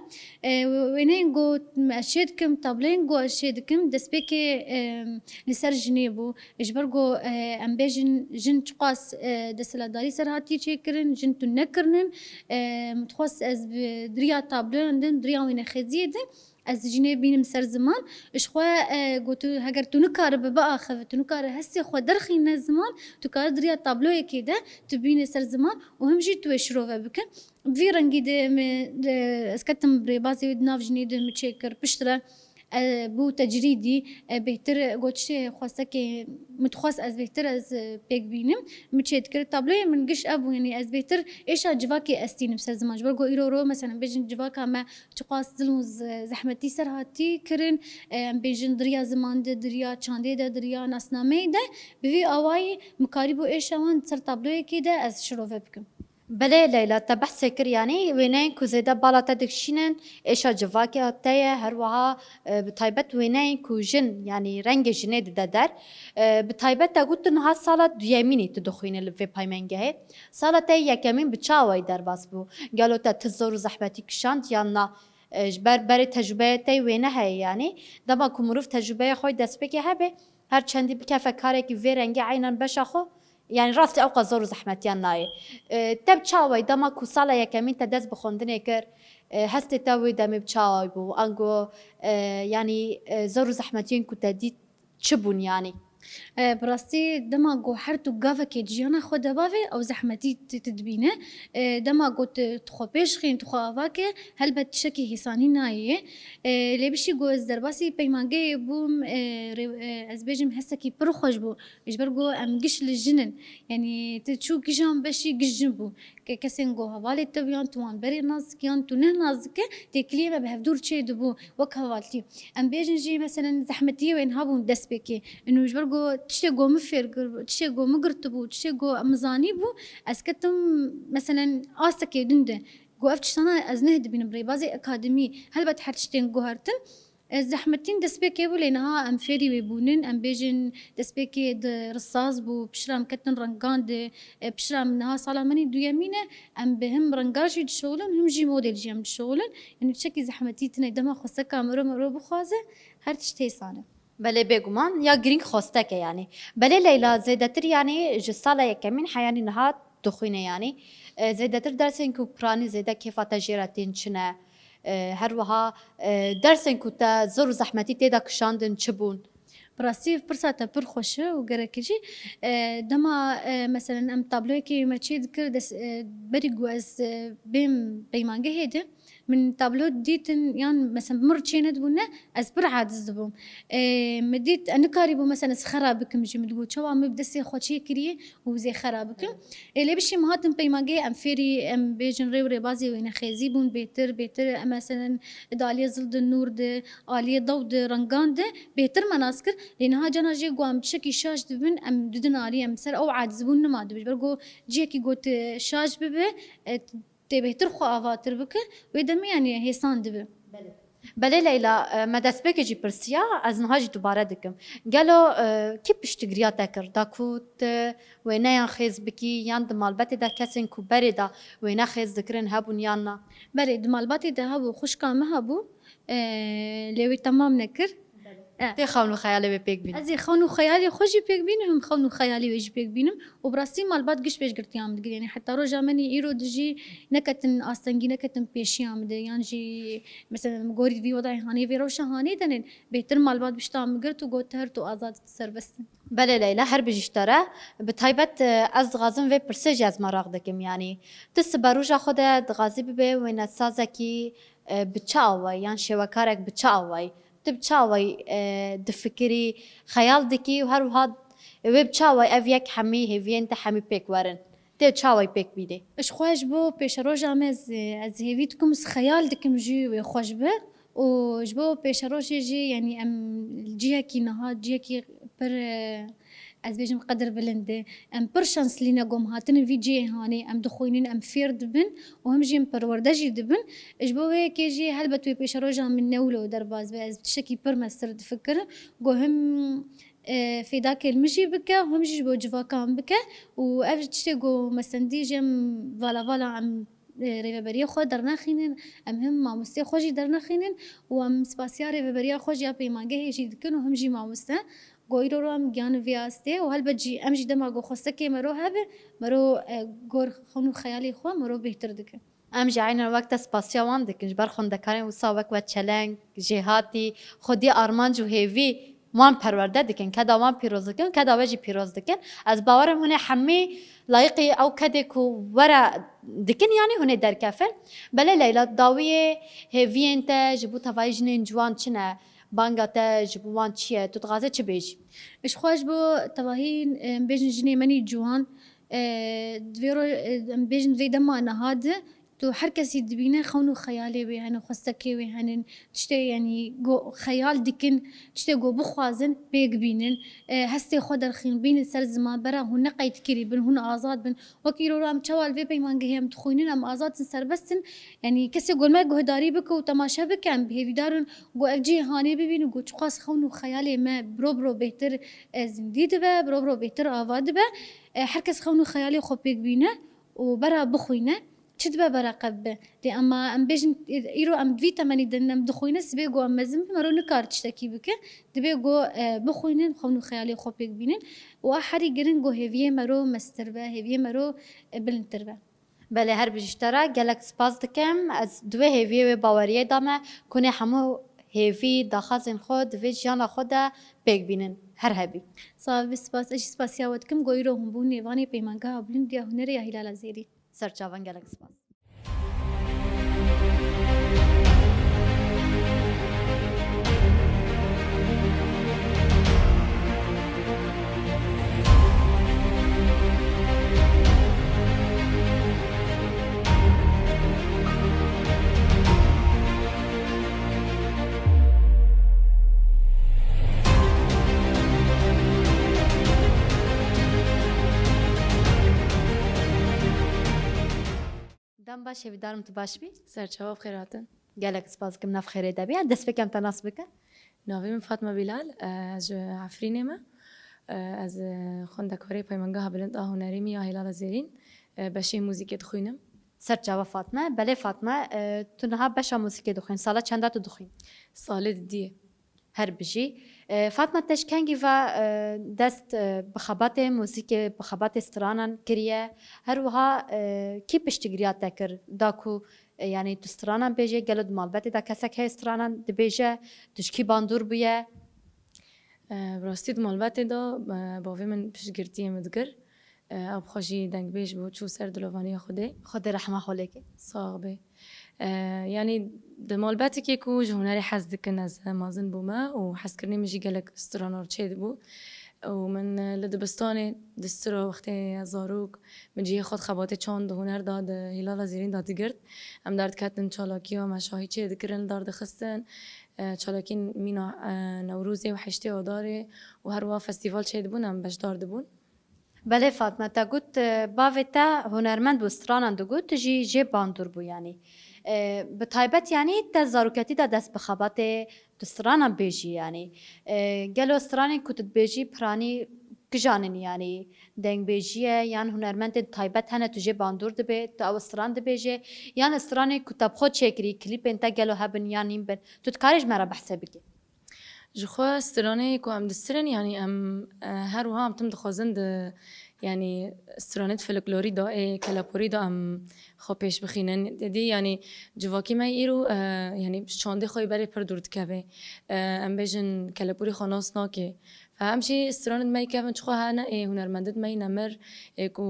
E, wêneyên got ez çê dikim, tabloyên got ez çê dikim, destpêkê, e, li ser jinê bû. Ji ber ku, e, em bêjin jin çiqas, e, desthilatdarî ser hatî çêkirin, jin tune kirinin. E, min dixwest ez bi diriya tabloyan din, diriya wênexêziyê din, ez jinê bînim ser ziman. Ji xwe, e, got, tu, heger tu nikaribe biaxive, tu nikare hestê xwe derxîne ziman, tu kare diriya tabloyekê de tu bîne ser ziman û him jî tu wê şirove bikin. Bi vî rengî de me, de, ez ketim rêbazê wê di nav jinê de min çêkir. Piştre, e, bû tecrîdî, e, bêhtir got, tiştê xwestekê min dixwest ez bêhtir ez, e, pêk bînim. Min çê dikir. Tabloyê min giş ev bû, yanî ez bêhtir êşa civakê ez tînim ser ziman. Ji ber ku îro ro, mesela, em bêjin civaka me çiqas zilm û z-, zehmetî ser hatî kirin. E, em bêjin diriya ziman de, diriya çandê de, diriya nasnameyê de. Bi vî awayî min karîbû êşa wan ser tabloyekê de ez şirove bikim. Belê Leyla, te behsê kir, yanî wêneyên ku zêde bala te dikişînin, êşa civakê te ye, her wiha, e, bi taybet wêneyên ku jin, yanî rengê jinê dide der. E, bi taybet te got tu niha sala duyemînî tu dixwînî li vê peymengehê. Sala te yê yekemîn bi çi awayî derbas bû? Gelo te tu zor û zehmetî kişand yan na? E, ji ber berê tecrûbeya te yê wêne heye, yanî dema ku mirov tecrûbeya xwe yê destpêkê hebe, her çendî bikefe karekî vê rengî eynen beşa xwe, yanî rastî ewqas zor û zehmetiyan nayê. E, te bi çi awayî dema ku sala yekemîn te dest bi xwendinê kir, e, hestê te wê demê bi çi awayî bû? Ango, e, yanî, e, zor û zehmetiyên ku te dît çi bûn yanî? E, bi rastî dema ku her tu gavekê jiyana xwe de bavê, ew zehmetî tu, tu dibîne. E, dema ku tu, tu xwe pêş xîn, tu xwe ava ke, helbet tiştekî hêsanî nayê. E, lê bişî ku ez derbasî peymangehê bûm, e, rê-, e, ez bêjim hestekî pir xweş bû. Ji ber ku em giş li jin in. Yanî tu çû gijan beşî giş jin bû. Ke-, kesên ku hevalê te bû, yan tu wan berê nas dikî, yan tu neh nas dike, têkiliyê me bi hevdûr çê dibû, wek hevaltî. Em bêjin jî, meselen, zehmetiyê wê niha bûn destpêkê. Û ji ber ku tiştê ku min fêr kir, tiştê ku min girtibû, tiştê ku min zanîbû, ez ketim, meselen, astekê din de. Ku ev tiştana ez neh dibînim, rêbazê akademî, helbet her tiştên guhertin. Ez zehmetîn destpêkê bû, lê niha em fêrî wê bûnin. Em bêjin destpêkê di risas bû, piştre em ketin rengan de, e, piştre em niha sala min î duyemîn e, em bi him rengar jî dişixulin, him jî model jî em dişixulin. Yanî çekî zehmetî tine dema xwesteka miro miro bixwaze, her tişt hêsan e. Belê bêguman ya girîng xwestek e yanî. Belê Leyla, zêdetir yanî ji sala yekemîn heyanî niha dixwîne yanî. E, zêdetir dersên ku piranî zêde kêfa te jê re tên çi ne? E, her wiha, e, dersên ku te zor û zehmetî tê de kişandin çi bûn? Bi rastî pirsa te pir xweş e û gerek e jî. E, dema, e, meselen em tabloyekê me çê dikir, des-, e, berî ku ez, e, bêm peymangehê de, min tablo dîtin yan, meselen, bi min re çê nedibûne, ez pir aciz dibûm. E, min dît, e, nikarîbû, meselen, ez xera bikim jî. Min digot, çawa min bi destê xwe çê kiriye û ez ê xera bikim. Ê, lê bişî min hatin peymangehê, em fêrî, em bêjin rê û rêbazê wênexêzî bûn, bêtir, bêtir, em, meselen, di aliyê zil de, nûr de, aliyê dew de, rengan de, bêtir me nas kir. Lê niha cana jê ku em tiştekî şaş dibin, em didin alî, em ser ew acizbûn nima dibin. Ji ber ku cihekî ku tu şaş bibe, e, tê bêhtir xwe avatir bike, wê demê, yanî, hêsan dibe. Belê. Belê Leyla, e, me destpêkê jî pirsiya, ez niha jî dubare dikim. Gelo, e, kî piştgiriya te kir? Da ku tu wêneyan xêz bikî yan di malbatê de kesên ku berê de wêne xêz dikirin hebûn yan na? Belê, di malbatê de hebû, xwişka min hebû, e, lê wê temam nekir. E. Tê xewn û xeyalê wê pêk bînim. Ez ê xewn û xeyalê xwe jî pêk bînim, him xewn û xeyalê wê jî pêk bînim. Û bi rastî malbat giş pêşgirtiya min digir. Yanî heta roja min îro dijî neketin astengî, neketin pêşiya min de. Yan jî, mesela, min gorî vî wedayê hanê, vê rewşa hanê de nên, bêhtir malbat bişta min girt û got, her tu azad, tu serbest î. Belê Leyla, her bijî ji te re. Bi taybet, e, ez dixwazim vê pirsê jî ez meraq dikim. Yanî, tu siberoja xwe de dixwazî bibe wênesazekî, e, bi çi awayî, yan şêwekarek bi çi awayî? Tu bi çawayî, e, difikirî, xeyal dikî û her wiha wê bi çawayî ev yek hemî hêviyên te hemî pêk werin? Tê çawayî pêk bînî? Ji xwe ji bo pêşeroja me ez, ez hêvî dikim, ez xeyal dikim jî wê xweş be û ji bo pêşerojê jî, yanî em cihekî niha, cihekî pir, e, ez bêjim qedir bilind e. Em pir şanslî ne ku em hatine vî cihê hanê, em dixwînin, em fêr dibin û him jî em perwerde jî dibin. Ji bo wê yekê jî helbet wê pêşeroja min ne wilo derbas be, ez tiştekî pir mestir difikirim. Ku him, e, fêdakê li min jî bike, him jî ji bo civaka min bike û ev tiştê ku me sendî jî em vala vala em, e, rêveberiya xwe dernaxînin, em him mamostê xwe jî dernaxînin û em spasiya rêveberiya xwe jî ya peymangehê jî dikin û him jî mamoste. Ku îro ro em gihanin vê astê û helbet jî em jî dema ku xwestekê mero hebe, mero, e, gor xewn û xeyalê xwe mero bêhtir dikin. Em jî eynen wek te spasiya wan dikin, ji ber xwendekarên wisa wek we çeleng, jêhatî, xwedî armanc û hêvî wan perwerde dikin, keda wan pîroz dikin, keda we jî pîroz dikin. Ez bawer im hûn ê hemî layiqî ew kedê ku were dikin, yanî hûn ê derkefin. Belê Leyla, dawiyê hêviyên te ji bo tevayî jinên ciwan çi ne? Banga te ji bo wan çi ye? Tu dixwazî çi bêjî? Ji xwe ji bo tevahî, em bêjin jinê me nî ciwan, e, di vê ro-, e, em bêjin vê dema niha de, tu her kesî dibîne xewn û xeyalê wê hene, xwestekê wê henin, tiştê, yanî, go-, xeyal dikin, tiştê ku bixwazin, pêk bînin, e, hestê xwe derxîn, bînin ser ziman, bera hûn ne qeydkirî bin, hûn azad bin. Wek îro re em çawa li vê peymangehê em dixwînin, em azad in, serbest in. Yanî kesê ku li me guhdarî bike û temaşe bike, em hêvîdar in ku ev cihê hanê bibînin, ku çiqas xewn û xeyalê me biro biro bêhtir, e, zindî dibe, biro biro bêhtir ava dibe. E, her kes xewn û xeyalê xwe pêk bîne û bera bixwîne, çi dibe bera qe bibe. Lê ema em bêjin, îro em di vî temenî de in, em dixwîne, sibê ku em mezin bin, mero nikare tiştekî bike. Dibe ku, e, bixwînin, xewn û xeyalê xwe pêk bînin û a herî giring ku hêviyê mero mestir be, hêviyê mero, e, bilindtir be. Belê, her bijî ji te re gelek spas dikim. Ez di wê hêviyê, wê baweriyê de me, ku hûn ê hemû hêvî, daxwazên xwe di vê jiyana xwe de pêk bînin. Her hebî. Sax bî, spas. Ez jî spasiya we dikim, ku îro hûn bûn mêvanê Peymangeha Bilind ya Hunerê ya Hîlala Zêrîn. Ser çavan, gelek spas. Dem baş, hêvîdarim tu baş bî. Serçava bi xêr hatin. Gelek spas dikim, nav xêrê de bî. Ez destpêkê em te nas bikim. Navê min Fatma Bilal, ez ji Efrînê me. Ez xwendekarê Peymangeha Bilind a Hunerê me ya Hêlala Zêrîn, beşê muzîkê dixwînim. Serçava Fatme. Belê Fatme, tu niha beşa muzîkê dixwîn. Sala çenda tu dixwîn? Salê didiyê. Her bijî. E, Fatma, te ji kengî ve, e, dest, e, bi xebatê muzîkê, bi xebatê stranan kiriye? Her wiha, e, kî piştgiriya te kir? Da ku, e, yanî tu stranan bêjê, gelo di malbetê de kesek heye stranan dibêje? Tu ji kî bandor bûye? E, bi rastî di malbetê de, e, bavê min piştgirtiyê min dikir. E, ew bi xwe jî dengbêj bû, çû ser dilovaniya Xwedê. Xwedê rehma xwe lê ke. Sax be. E, yanî di malbetekê ku ji hunerê hez dikin, ez mezin bûme û hezkirinê min jî gelek stranan çêdibû. Û min, e, li dibistanê di stira wextê zarok min cihê xwe di xebatê çand û huner de di Hîlala Zêrîn de digirt. Em derdiketin çalakiya me şahî çêdikirin, li dar dixistin. E, çalakiyên mîna, e, Newrozê û heştê Adarê û her wiha festîval çêdibûn, em beşdar dibûn. Belê Fatme, te got, e, bavê te hunermend bû, stranan digot, tu jî jê bandor bû, yanî. E, bi taybet, yanî, te zaroketî de dest bi xebatê tu stranan bêjî, yanî. E, gelo stranên ku tu dibêjî piranî kijan in, yanî, dengbêjî ye yan hunermendên taybet hene tu jê bandor dibê, tu ew stran dibêjê, yan stranên ku te bi xwe çêkirî, klîpên te gelo hebin yan nîn bin, tu dikarî ji me re behse bikî? Ji xwe stranê ku em distirin, yanî em, e, her wiha em tim dixwazin di, yanî stranêt folklorî de, ê keleporî de em xwe pêş bixînin. Dî, yanî civakî me îro, e, yanî ji çandê xwe yê berê pir dûr dikeve. E, em bêjin keleporî xwe nas nake. Em jî stranêt me yê kevin çi xwe hene, ê hunermendêt me yê nemir, ê ku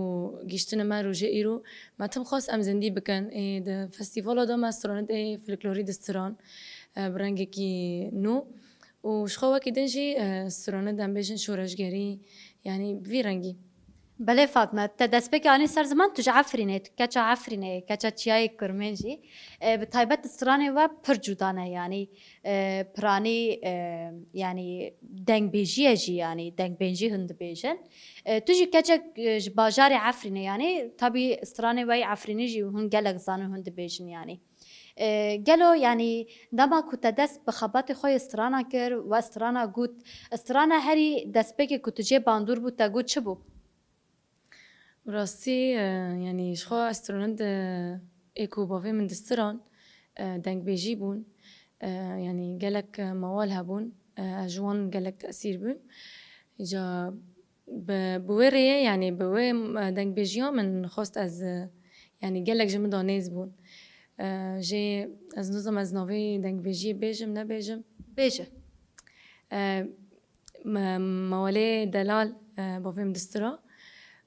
gihîştine me rojê îro. Me tim xwest em zindî bikin. Ê di festîvala de me stranêt ê folklorî distiran. e, bi rengekî nû û ji xwe wekî din jî, e, strana dem bêjin şoreşgerî, yanî bi vî rengî. Belê Fatme, te destpêkê anî ser ziman, tu ji Efrînê, tu keça Efrînê, keça çiyayê Kurmên jî. E, bi taybet stranê we pir cuda ne, yanî, e, piranî, e, yanî dengbêjiye jî, yanî dengbêjî hûn dibêjin. E, tu jî keçek, e, ji bajarê Efrînê, yanî tabî stranê we yê Efrînî jî hûn gelek zanin, hûn dibêjin, yanî. E, gelo, yanî, dema ku te dest bi xebatê xwe yê strana kir, we strana got, strana herî destpêkê ku tu jê bandor bû, te got çi bû? Bi rastî, e, yanî, ji xwe strana di, ê ku bavê min distiran, e, dengbêjî bûn. E, yanî, gelek, e, mewal hebûn. E, ez ji wan gelek tesîr bûm. Îca Bi, bi wê rêyê, yanî bi wê, e, dengbêjiya min xwest ez, e, yanî gelek ji min de nêz bûn. E, jê ez nizam ez navê dengbêjiyê bêjim, nebêjim? Bêje. E, me-, Mewalê Delal, e, bavê min distira.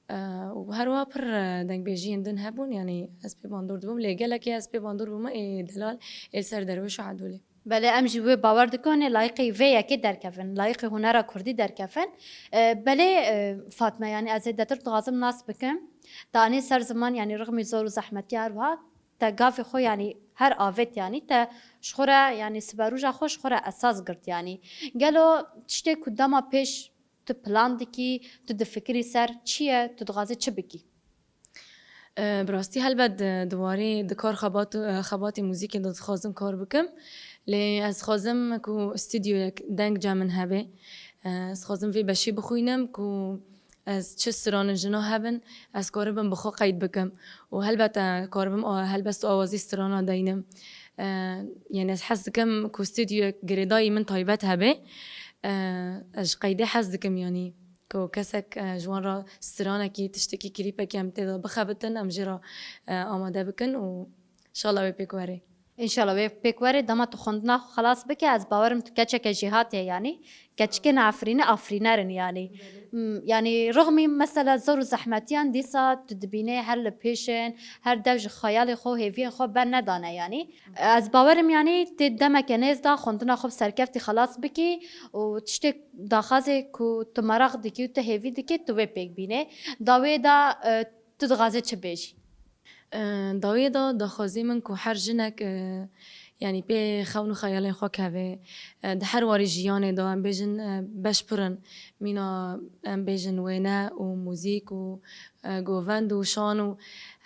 E, û her wiha pir, e, dengbêjiyên din hebûn, yanî ez pê bandor dibûm, lê gelekê ez pê bandor bûme ê Delal, ê li ser Derwêş û Edolê. Belê, em jî wê bawer dikin, hûn ê layiqî vê yekê derkevin, layiqî hunera kurdî derkevin. E, belê, e, Fatme, yanî ez ê zêdetir dixwazim nas bikim. Te anî ser ziman, yanî rixmî zor û zehmetiya her wiha, te gavê xwe, yanî her avêt, yanî te ji xwe re, yanî siberoja xwe ji xwe re esas girt, yanî. Gelo tiştê ku dema pêş tu plan dikî, tu difikirî ser çi ye, tu dixwazî çi bikî? E, bi rastî helbet di, di warê, di kar xebat, e, xebatê muzîkê de dixwazim kar bikim. Lê ez dixwazim ku stûdyoyek deng cem min hebe. E, ez dixwazim vê beşê bixwînim ku ez çi stranin jina hebin, ez karibim bi xwe qeyd bikim. Û helbet e, karibim a-, helbest û awazî strana deynim. E, yanî ez hez dikim ku stûdyoyek girêdayî min taybet hebe. E, ez ji qeydê hez dikim, yanî. Ku kesek, e, ji wan re stranekî, tiştekî, klîpekî em tê de bixebitin, em jê re, e, amade bikin û înşallah wê pêk were. Înşallah wê pêk were, dema tu xwendina xwe xelas bike, ez bawerim tu keçeke jêhatî ye, yanî keçikên Efrînî Efrîner in, yanî. M, yanî rixmî mesela zor û zehmetiyan dîsa tu dibînê her li pêş in, her dev ji xeyalê xwe û hêviyên xwe bernedane, yanî. Ez bawerim, yanî tê demeke nêz de xwendina xwe bi serkeftî xelas bikî û tiştê daxazê ku tu meraq dikî û tu hêvî dikî, tu wê pêk bînê. Da wê de, e, tu dixwazê çi bêjî? E, da wê de daxwazê min ku her jinek, e, yanî pê xewn û xeyalên xwe keve. E, di her warî jiyanê de em bêjin, e, beş pir in. Mîna em bêjin wêne û muzîk û, e, govend û şan û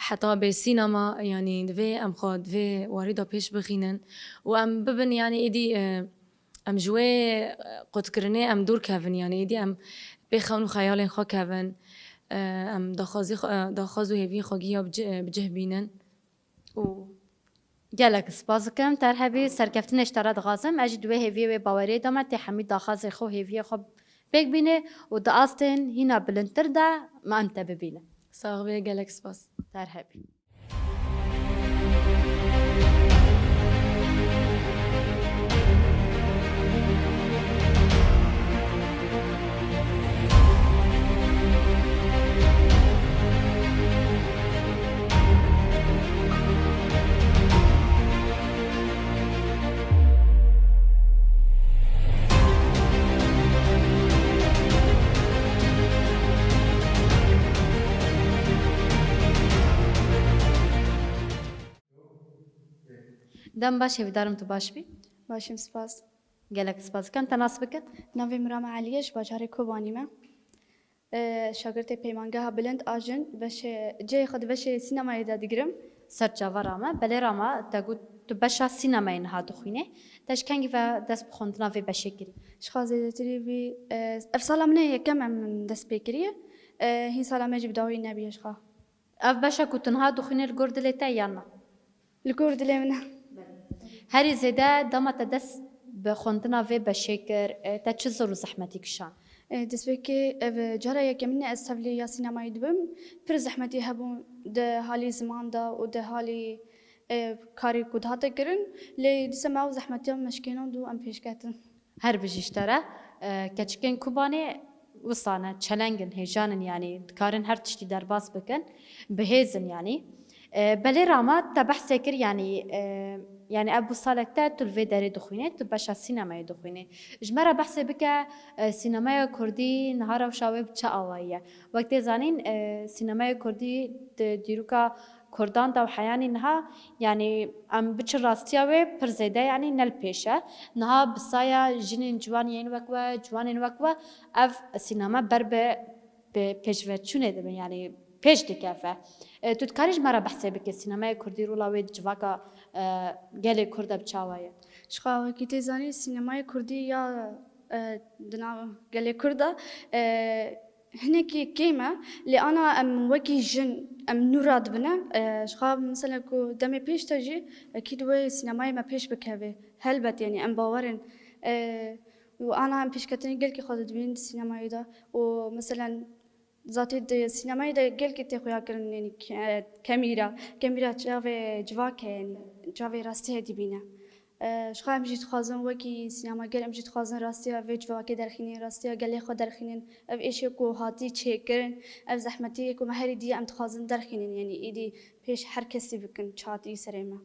heta bê sînema, yanî divê em xwe di vê warî de pêş bixînin û em bibin, yanî êdî, e, em ji wê, e, qutkirinê em dûr kevin, yanî êdî em pê xewn û xeyalên xwe kevin, e, em daxwazî xwe, e, daxwaz û hêviyên xwe giya bi ci-, bi cih bînin. Û gelek spas dikim, te her hebî serkeftinê ji te re dixwazim. Ez jî di wê hêviyê, wê baweriyê de me, tê hemî daxwazê xwe, hêviyê xwe pêk bînê û di astên hîna bilindtir de me em te bibînin. Sax bê, gelek spas. Te her hebî. Dem baş, hêvîdarim tu baş bî. Baş im, spas. Gelek spas dikim. Te nas bikin? Navê min Rama Elî ye, ji bajarê Kobanî me. E, şagirtê Peymangeha Bilind a Jin, beşê, cihê xwe di beşê sînemayê de digirim. Ser çava Rama. Belê Rama, te got tu beşa sînemayê niha dixwînê. Te ji kengî ve dest bi xwendina vê beşê kirî? Ji xwe zêdetirî vî, e, ev sala min e yekem em dest pê kiriye. E, hîn sala me jî bi dawî nebûye ji xwe. Ev beşa ku tu niha dixwînî li gor dilê te yan na? Li gor dilê min e. Herî zêde dema te dest bi xwendina vê beşê kir, e, te çi zor û zehmetî kişand? E, destpêkê ev cara yekemîn e ez tevlî ya sînemayê dibim. Pir zehmetî hebû di halî ziman de û di halî, e, karê ku dihate kirin. Lê dîsa me ew zehmetiya me şikênand û em pêş ketin. Her bijî ji te re, e, keçikên Kobanê wisa ne, çeleng in, hêjan in, yanî dikarin her tiştî derbas bikin, bi hêz in, yanî. E, belê Rama, te behsê kir, yanî, e, yanî ev bû salek te tu li vê derê dixwînê, tu beşa sînemayê dixwînê. Ji me re behsê bike, e, sînemaya kurdî niha rewşa wê bi çi awayî ye? Wek tê zanîn, e, sînemaya kurdî di dîroka kurdan de û heyanî niha, yanî em biçin rastiya wê pir zêde, yanî ne li pêş e. Niha bi saya jinên ciwan yên wek we, ciwanên wek we, ev sînema ber bi bi pêşveçûnê dibin, yanî pêş dikeve. E, tu dikarî ji me re behsê bikî, sînemaya kurdî rola wê di civaka, e, gelê kurd de bi çawa ye? Ji xwe wekî tê zanî, sînemaya kurdî ya, e, di nav gelê kurd de, e, hinekî kêm e, lê ana em wekî jin, em nû radibine. E, ji xwe mesela ku demê pêş de jî, ekîd wê sînemayê me pêş bikeve. Helbet, yanî em bawer in. E, û ana em pêşketinê gelkî xwe didibînin di sînemayê de. Û meselen, Zatê di sînemayê de gelkî tê xuya kirin, yanî ke-, kemîra. Kemîra çavê civak e, yanî çavê rastiyê dibîne. E, ji xwe em jî dixwazin wekî sînemager, em jî dixwazin rastiya vê civakê derxînin, rastiya gelê xwe derxînin. Ev êşê ku hatî çêkirin, ev zehmetiyê ku me herî dî em dixwazin derxînin, yanî êdî pêş her kesî bikin, çi hatî serê me.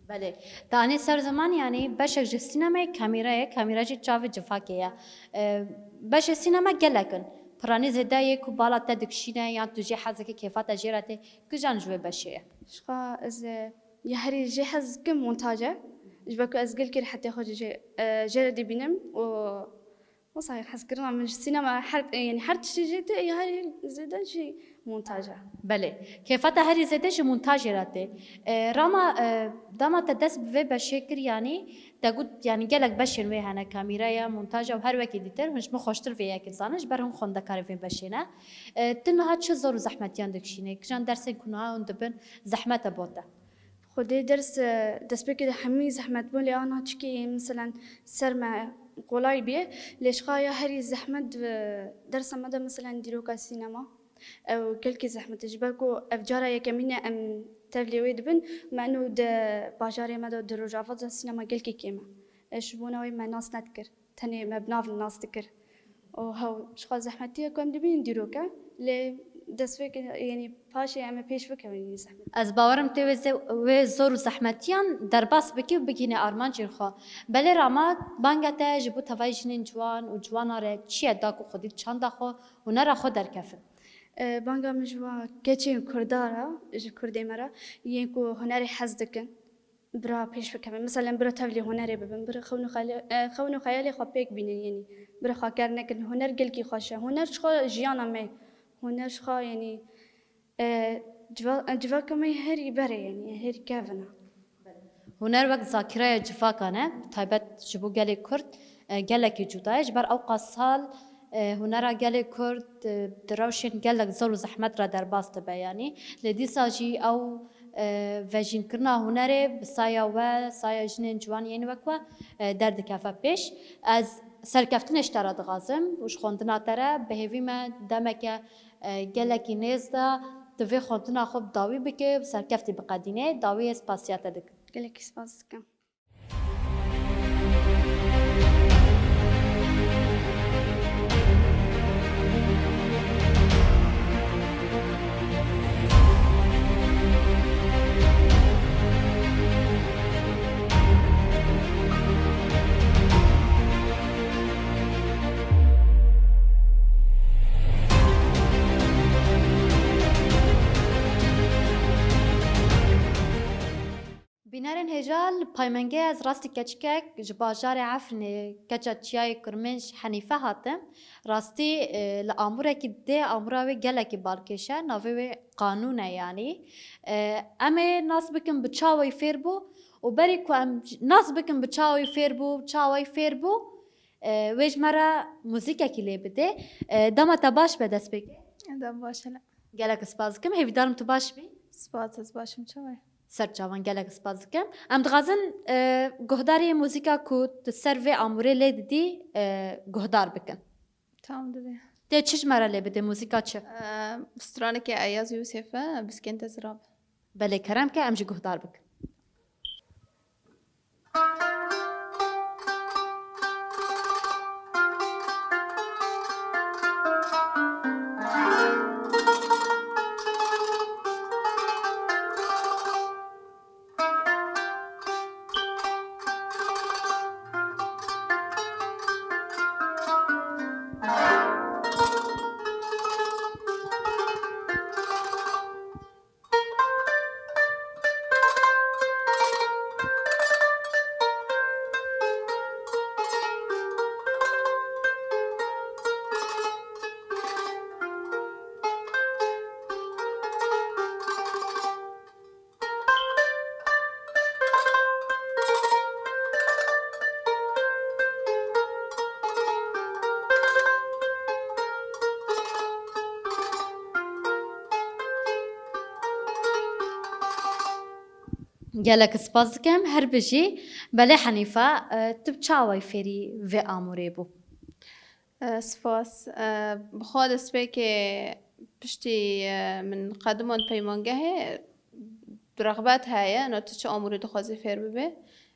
Belê. Te anî ser ziman, yanî beşek ji sînemayê kamîra ye, kamîra jî çavê civakê ye. E, beşê sînema gelek in. Piranî zêde yê ku bala te dikişîne yan tu jê hez dikî, kêfa te jê re tê, kijan ji wê beşê ye? Ji xwe ez, e, ya herî jê hez dikim montaj e. Ji ber ku ez gelkî rehetê xwe jê, e, jê re dibînim û Wisa hez kirina min ji sînema her, yanî her tiştî jê tê, ya herî zêde jî montaj e. Belê. Kêfa te herî zêde ji montajê re tê. E, Rama, e, dema te dest bi vê beşê kir, yanî te got, yanî gelek beşên wê hene, kamîra ye, montaj e û her wekî dîtir, hûn ji min xweştir vê yekê dizanin, ji ber hûn xwendekarê vê beşê ne. E, tu niha çi zor û zehmetiyan dikişînê? Kijan dersên ku niha hûn dibin zehmet e bo te? Xwedê ders, e, destpêkê de hemî zehmet bû, lê ana çikî, meselen, ser me qolay bî. Lê ji xwe ya herî zehmet, e, dersa me de, meselen, dîroka sînema. Ew gelkî zehmet e, ji ber ku ev cara yekemîn e em tevlî wê dibin. Me eno di bajarê me de, di Rojava de sînema gelkî kêm e. E, ji bona wê me nas nedikir. Tenê me bi nav nas dikir. Û hew, ji xwe zehmetî ye ku em dibînin dîrok e, lê destpêkê, yanî paşê em ê pêş bikevin, yanî zehmet. Ez bawerim tê wê ze-, wê zor û zehmetiyan derbas bikî û bigihînê armancên xwe. Belê Rama, banga te ji bo tevayî jinên ciwan û ciwana re çi ye da ku xwedî di çanda xwe hunera xwe derkevin? E, banga min ji wa keçên Kurda re, ji Kurdê me re, yên ku hunerê hez dikin. Bira pêş bikevin. Mesela bira tevlî hunerê bibin, bira xewn û xeyalê, e, xewn û xeyalê xwe pêk bînin, yanî bira xwe kar nekin. Huner gelkî xweş e. Huner ji xwe jiyana me. Huner ji xwe, yanî, e, civa-, e, civaka me herî berê, yanî herî kevin e. Huner wek zakiraya civakan e, bi taybet ji bo gelê Kurd, e, gelekî cuda ye. Ji ber ewqas sal, e, hunera gelê Kurd, e, di rewşên gelek zor û zehmet re derbas dibe, yanî. Lê dîsa jî ew, e, vejînkirina hunerê bi saya we, saya jinên ciwan yên wek we, e, derdikeve pêş. Ez serkeftinê ji te re dixwazim û ji xwendina te re bi hêvî me demeke, e, gelekî nêz de tu vê xwendina xwe bi dawî bike, bi serkeftî biqedînê. Dawiyê spasiya te dikim. Gelekî spas dikim. Bînerên hêja, li paymengê ez rastî keçikek ji bajarê Efrînê, keça Çiyayê Kurmênc Henîfe hatim. Rastî, e, li amûrekî dê, amûra wê gelekî balkêş e, navê wê Qanûn e, yanî. E, em ê nas bikin bi çawayî fêr bû û berî ku em nas bikin bi çawayî fêr bû, çawayî fêr bû, e, wê ji me re muzîkekî lê bidê. E, dema te baş be destpêkê. Dem baş hele. Gelek spas dikim, hêvîdarim tu baş bî. Spas, ez baş im, çawa ye? Ser çavan, gelek spas dikim. Em dixwazin, e, guhdarê muzîka ku tu ser vê amûrê lê didî, e, guhdar bikin. Tamam, divê. Tê çi ji me re lê bidê, muzîka çi? E, straneke Eyaz Yûsef e, Biskên Te Zirab. Belê, kerem ke, em jî guhdar bikin. Gelek spas dikim, her bijî. Belê Henîfe, e, tu bi çi awayî fêrî vê amûrê bû? E, spas. E, bi xwe destpêkê piştî, e, min qediman peymangehê rexbet heye, na tu çi amûrê dixwazî fêr bibê.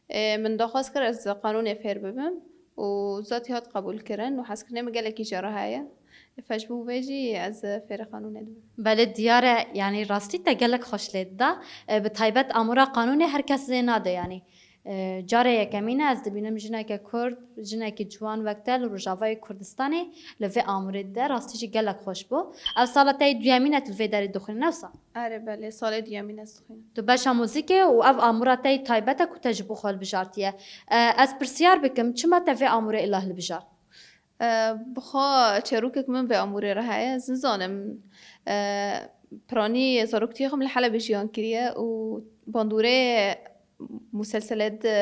E, min daxwaz kir ez qanûnê fêr bibim û zatî hat qebûlkirin û hezkirinê min gelekî jê re heye. Fe ji bo vê jî ez fêrê qanûnê dibim. Belê diyar e, yanî rastî te gelek xweş lê dida. E, bi taybet amûra qanûnê her kes zê nade yanî. E, carê yekemîn e ez dibînim jineke Kurd, jinekî ciwan wek te li Rojavayê Kurdistanê li vê amûrê dide. Rastî jî gelek xweş bû. Ev sala te yê duyemîn e tu li vê derê dixwînî, ne wisa? Erê belê, salê duyemîn ez dixwînim. Tu beşa muzîkê û ev amûra te yê taybet e ku te ji bo xwe hilbijartiye. E, ez pirsiyar bikim, çima te vê amûrê îla hilbijart? E, bi xwe çêrokek min vê amûrê re heye. Ez nizanim, e, piranî zaroktiya xwe min li Helebê jiyan kiriye û bandorê muselselê di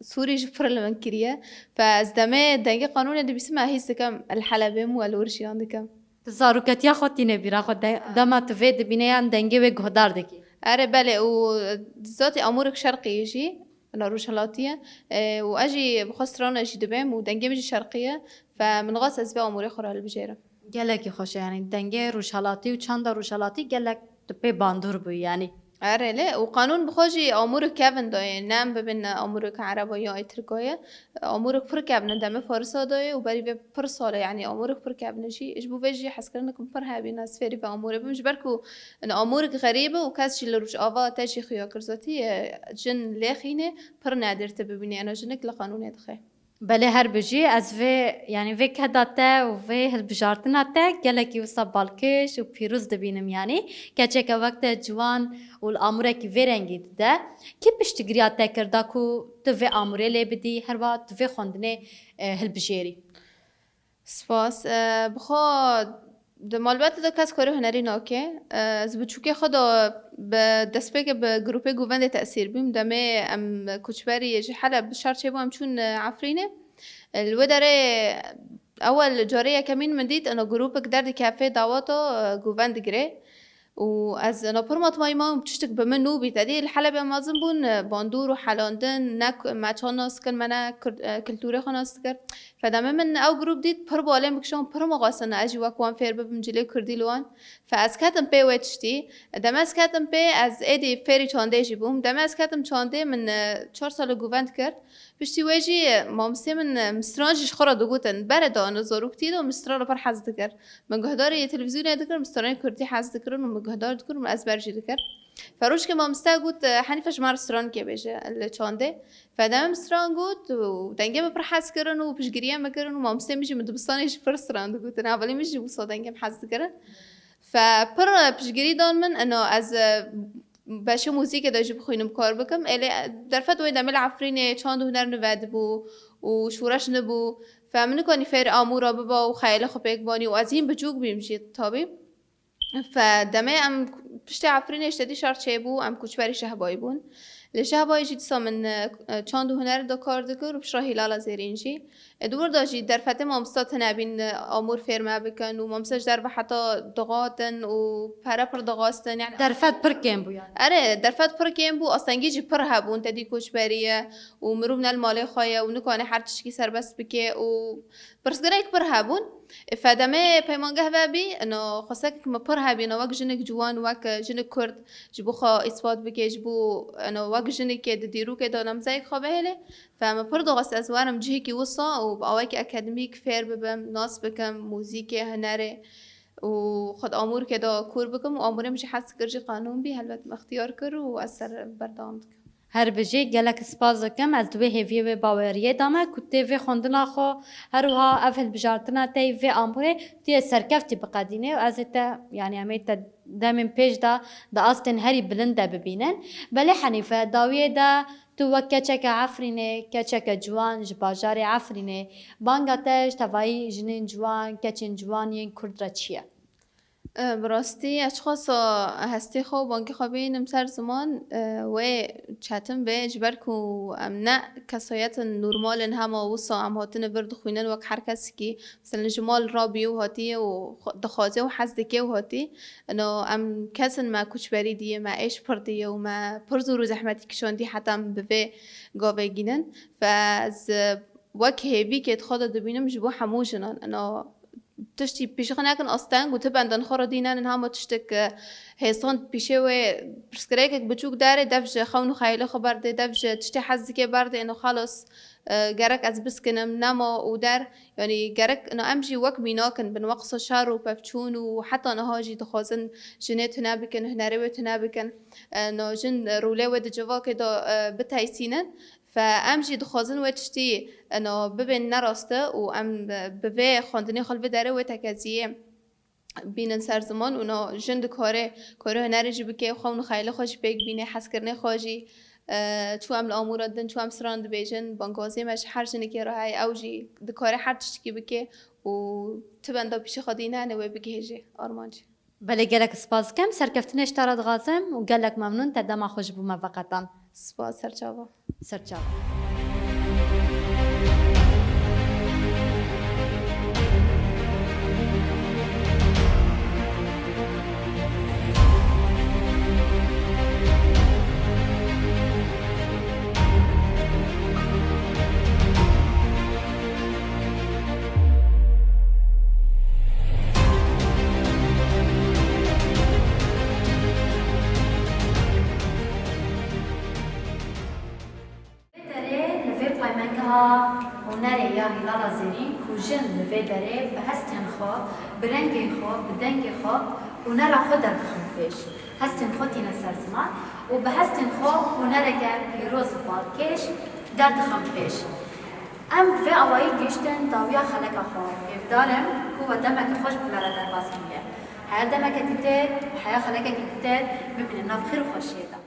Sûrî jî pir li min kiriye. Fe ez demê dengê qanûnê dibîsim, ez hîs dikim li Helebê me û ez li wir jiyan dikim. Tu zaroketiya xwe tîne bîra xwe, de- dema tu vê dibîne yan dengê wê guhdar dikî? Erê belê û zatî amûrek şerqî ye jî, li rojhilatî ye. E, û ez jî bi xwe strana jî dibêm û dengê min jî şerqî ye. Fe min xwest ez vê amûrê xwe re hilbijêrim. Gelekî xweş e, yanî dengê rojhilatî û çanda rojhilatî gelek tu pê bandor bûyî yanî. Erê lê û qanûn bi xwe jî amûrek kevin dayê, ne em bibin amûrek ereba ya ê tirka ye. Amûrek pir kevin e, demê farisa dayê û berî vê pir sal e, yanî amûrek pir kevin e jî. Ji bo vê jî hezkirinek min pir hebîn ez fêrî vê amûrê bim. Ji ber ku amûrek xerîb e û kes jî li Rojava te jî xuya kir zatî, e, jin lêxînê pir nedir tu bibînî, ena jinik li qanûnê dixe. Belê her bijî, ez vê, yanî vê keda te û vê hilbijartina te gelekî wisa balkêş û pîroz dibînim yanî. Keçeke wek te ciwan û li amûrekî vê rengî dide. Kî piştgiriya te kir da ku tu vê amûrê lê bidî, herwa tu vê xwendinê, e, hilbijêrî? Spas. E, bi xwe Di malbata de kes karê hunerî nake. Ez bi çûkê xwe de bi destpêkê bi grûpê Govendê tesîr bûm. Demê em koçberî ji Heleb bi şar çêbû em çûn Efrînê. Li wê derê ewel carê yekemîn min dît ena grûpek derdikeve daweta Govend digire. Û ez ena pir matmayî mam, tiştek bi min nû bî. Tedî li Helebê em mezin bûn, bandor û helandin, ne me çand nas dikin, me ne kulturê xwe nas dikir. Fedemê min ew grûp dît, pir balê min kişand, pir mixwestin ez jî wek wan fêr bibim cilê kurdî li wan. Fe ez ketim pê wê tiştî. Demê ez ketim pê, ez êdî fêrî çandê jî bûm. Demê ez ketim çandê, min, e, çar sal li Govend kir. Piştî wê jî, e, mamostê min, e, min stran jî ji xwe re digotin. Berê da, ena zaroktî de min strana pir hez dikir. Min guhdarî televîzyonê dikir, min stranên kurdî hez dikirin û min guhdar dikir û min ezber jî dikir. Fe rojkê mamoste got, e, Henîfe ji me re strankê bêje li çandê. Fedemê min stran got û dengê min pir hez kirin û piştgiriyê min kirin û mamostê min jî min dibistanê jî pir stran digotin. Hevalê min jî wisa dengê min hez dikirin. Fe pir piştgirî dan min, eno ez, e, beşê muzîkê de jî bixwînim kar bikim. Êlê, e, derfet wê demê li Efrînê çand û huner nivedibû û şoreş nibû. Fe min nikanî fêr amûra biba û xeyalê xwe pêk banî û ez hîn biçûk bîm jî tabî. Fe demê em piştê Efrînê ji tedî şar çêbû, em koçberî Şehbayî bûn. Li Şehbayî jî dîsa min, e, çand û huner de kar dikir û piştre Hîlala Zêrîn jî. E, di wir de jî derfetê mamosta tune bîn, e, amûr fêr me bikin û mamoste ji derve heta dixwatin û pere pir dixwastin. Yani Derfet pir kêm bû yani. Erê, derfet pir kêm bû, astengî jî pir hebûn, tedî koçberî ye û mirov ne li malê xwe ye û nikane her tişkî serbest bike û Pirsgirêk pir hebûn. Fe demê peymangeh vebî, ino xwestekek min pir hebî, ino wek jinik ciwan, wek jinik kurd ji bo xwe îspat bike, ji bo ino wek jinikê di dîrokê de namzeyek xwe bihêle. Fe min pir dixwest ez werim cihekî wisa û bi awayekî akademîk fêr bibim, nas bikim, muzîkê, hunerê û xwe di amûrkê de kûr bikim û amûrê min jî hez kir jî qanûn bî, helbet min ixtiyar kir û ez ser berdewam dikim. Her bijî, gelek spas dikim. Ez di wê hêviyê wê baweriyê de me ku tê vê xwendina xwe, her wiha ev hilbijartina te yê vê amûrê tu yê serkeftî biqedînê û ez ê te, yanî em ê te demên pêş de di astên herî bilind de bibînin. Belê Henîfe, dawiyê de tu wek keçeke Efrînê, keçeke ciwan ji bajarê Efrînê, banga te ji tevayî jinên ciwan, keçên ciwan yên Kurd re çi ye? E, bi rastî ez çiqasa hestê xwe û bangê xwe bînim ser ziman, e, wê çetin be, ji ber ku em ne kesayetin normal in, hema wisa em hatine vir dixwînin wek her kesekî. Mesela ji mal rabî û hatiye û xwe-, dixwaze û hez dike û hatî. Ino em kes in, me koçberî diye, me êş pir diye û me pir zor û zehmetî kişandî heta em bi vê gavê gînin. Fe ez, e, wek hêvîkê di xwe de dibînim ji bo hemû jinan. Ino tiştî pêşî xwe nekin asteng û ti bendên xwe re dînenin hema tiştek, e, hêsan pîşê wê pirsgirêkek biçûk derê, dev ji xewn û xeyalê xwe berdê, dev ji tiştê hez dike berdê, ino xelas, e, gerek ez biskinim, nema û der, yanî gerek ino em jî wek mînak in bin, wek qisa şer û pevçûn û heta niha jî dixwazin jinê tune bikin, hunerê wê tune bikin. E, ino jin rolê wê di civakê de, e, biteysînin. Fe em jî dixwazin wê tiştî, ino, bibên neraste û em bi vê xwendinê xwe li vê derê wê tekeziyê bînin ser ziman û, ino, jin dikare karê hunerê jî bike, xewn û xeyalê xwe jî pêk bîne, hezkirinê xwe jî, e, çû em li amûra din, çû em stran dibêjin, bangazê me ji her jinekê re heye, ew jî dikare her tiştekî bike û ti benda pîşê xwe dîne, ine wê bigihêje armancê. Belê, gelek spas dikim. Serkeftinê ji te re dixwazim û gelek memnûn te dema xwe ji bo me veqetan. Spas, serçava. Serçava. Vê derê li vê paymengeha hunerê ya Hîlala Zêrîn ku jin li vê derê bi hestên xwe, bi rengên xwe, bi dengê xwe hunera xwe derdixin pêş. Hestên xwe tîne ser ziman û bi hestên xwe hunereke pîroz û balkêş derdixin pêş. Em vê awayî gihiştin dawiya xeleka xwe. Hêvdar im ku we demeke xweş bi me re derbas kiriye. Heya demeke dîtir, heya xelekekî dîtir bimînin nav xêr û xweşiyê de.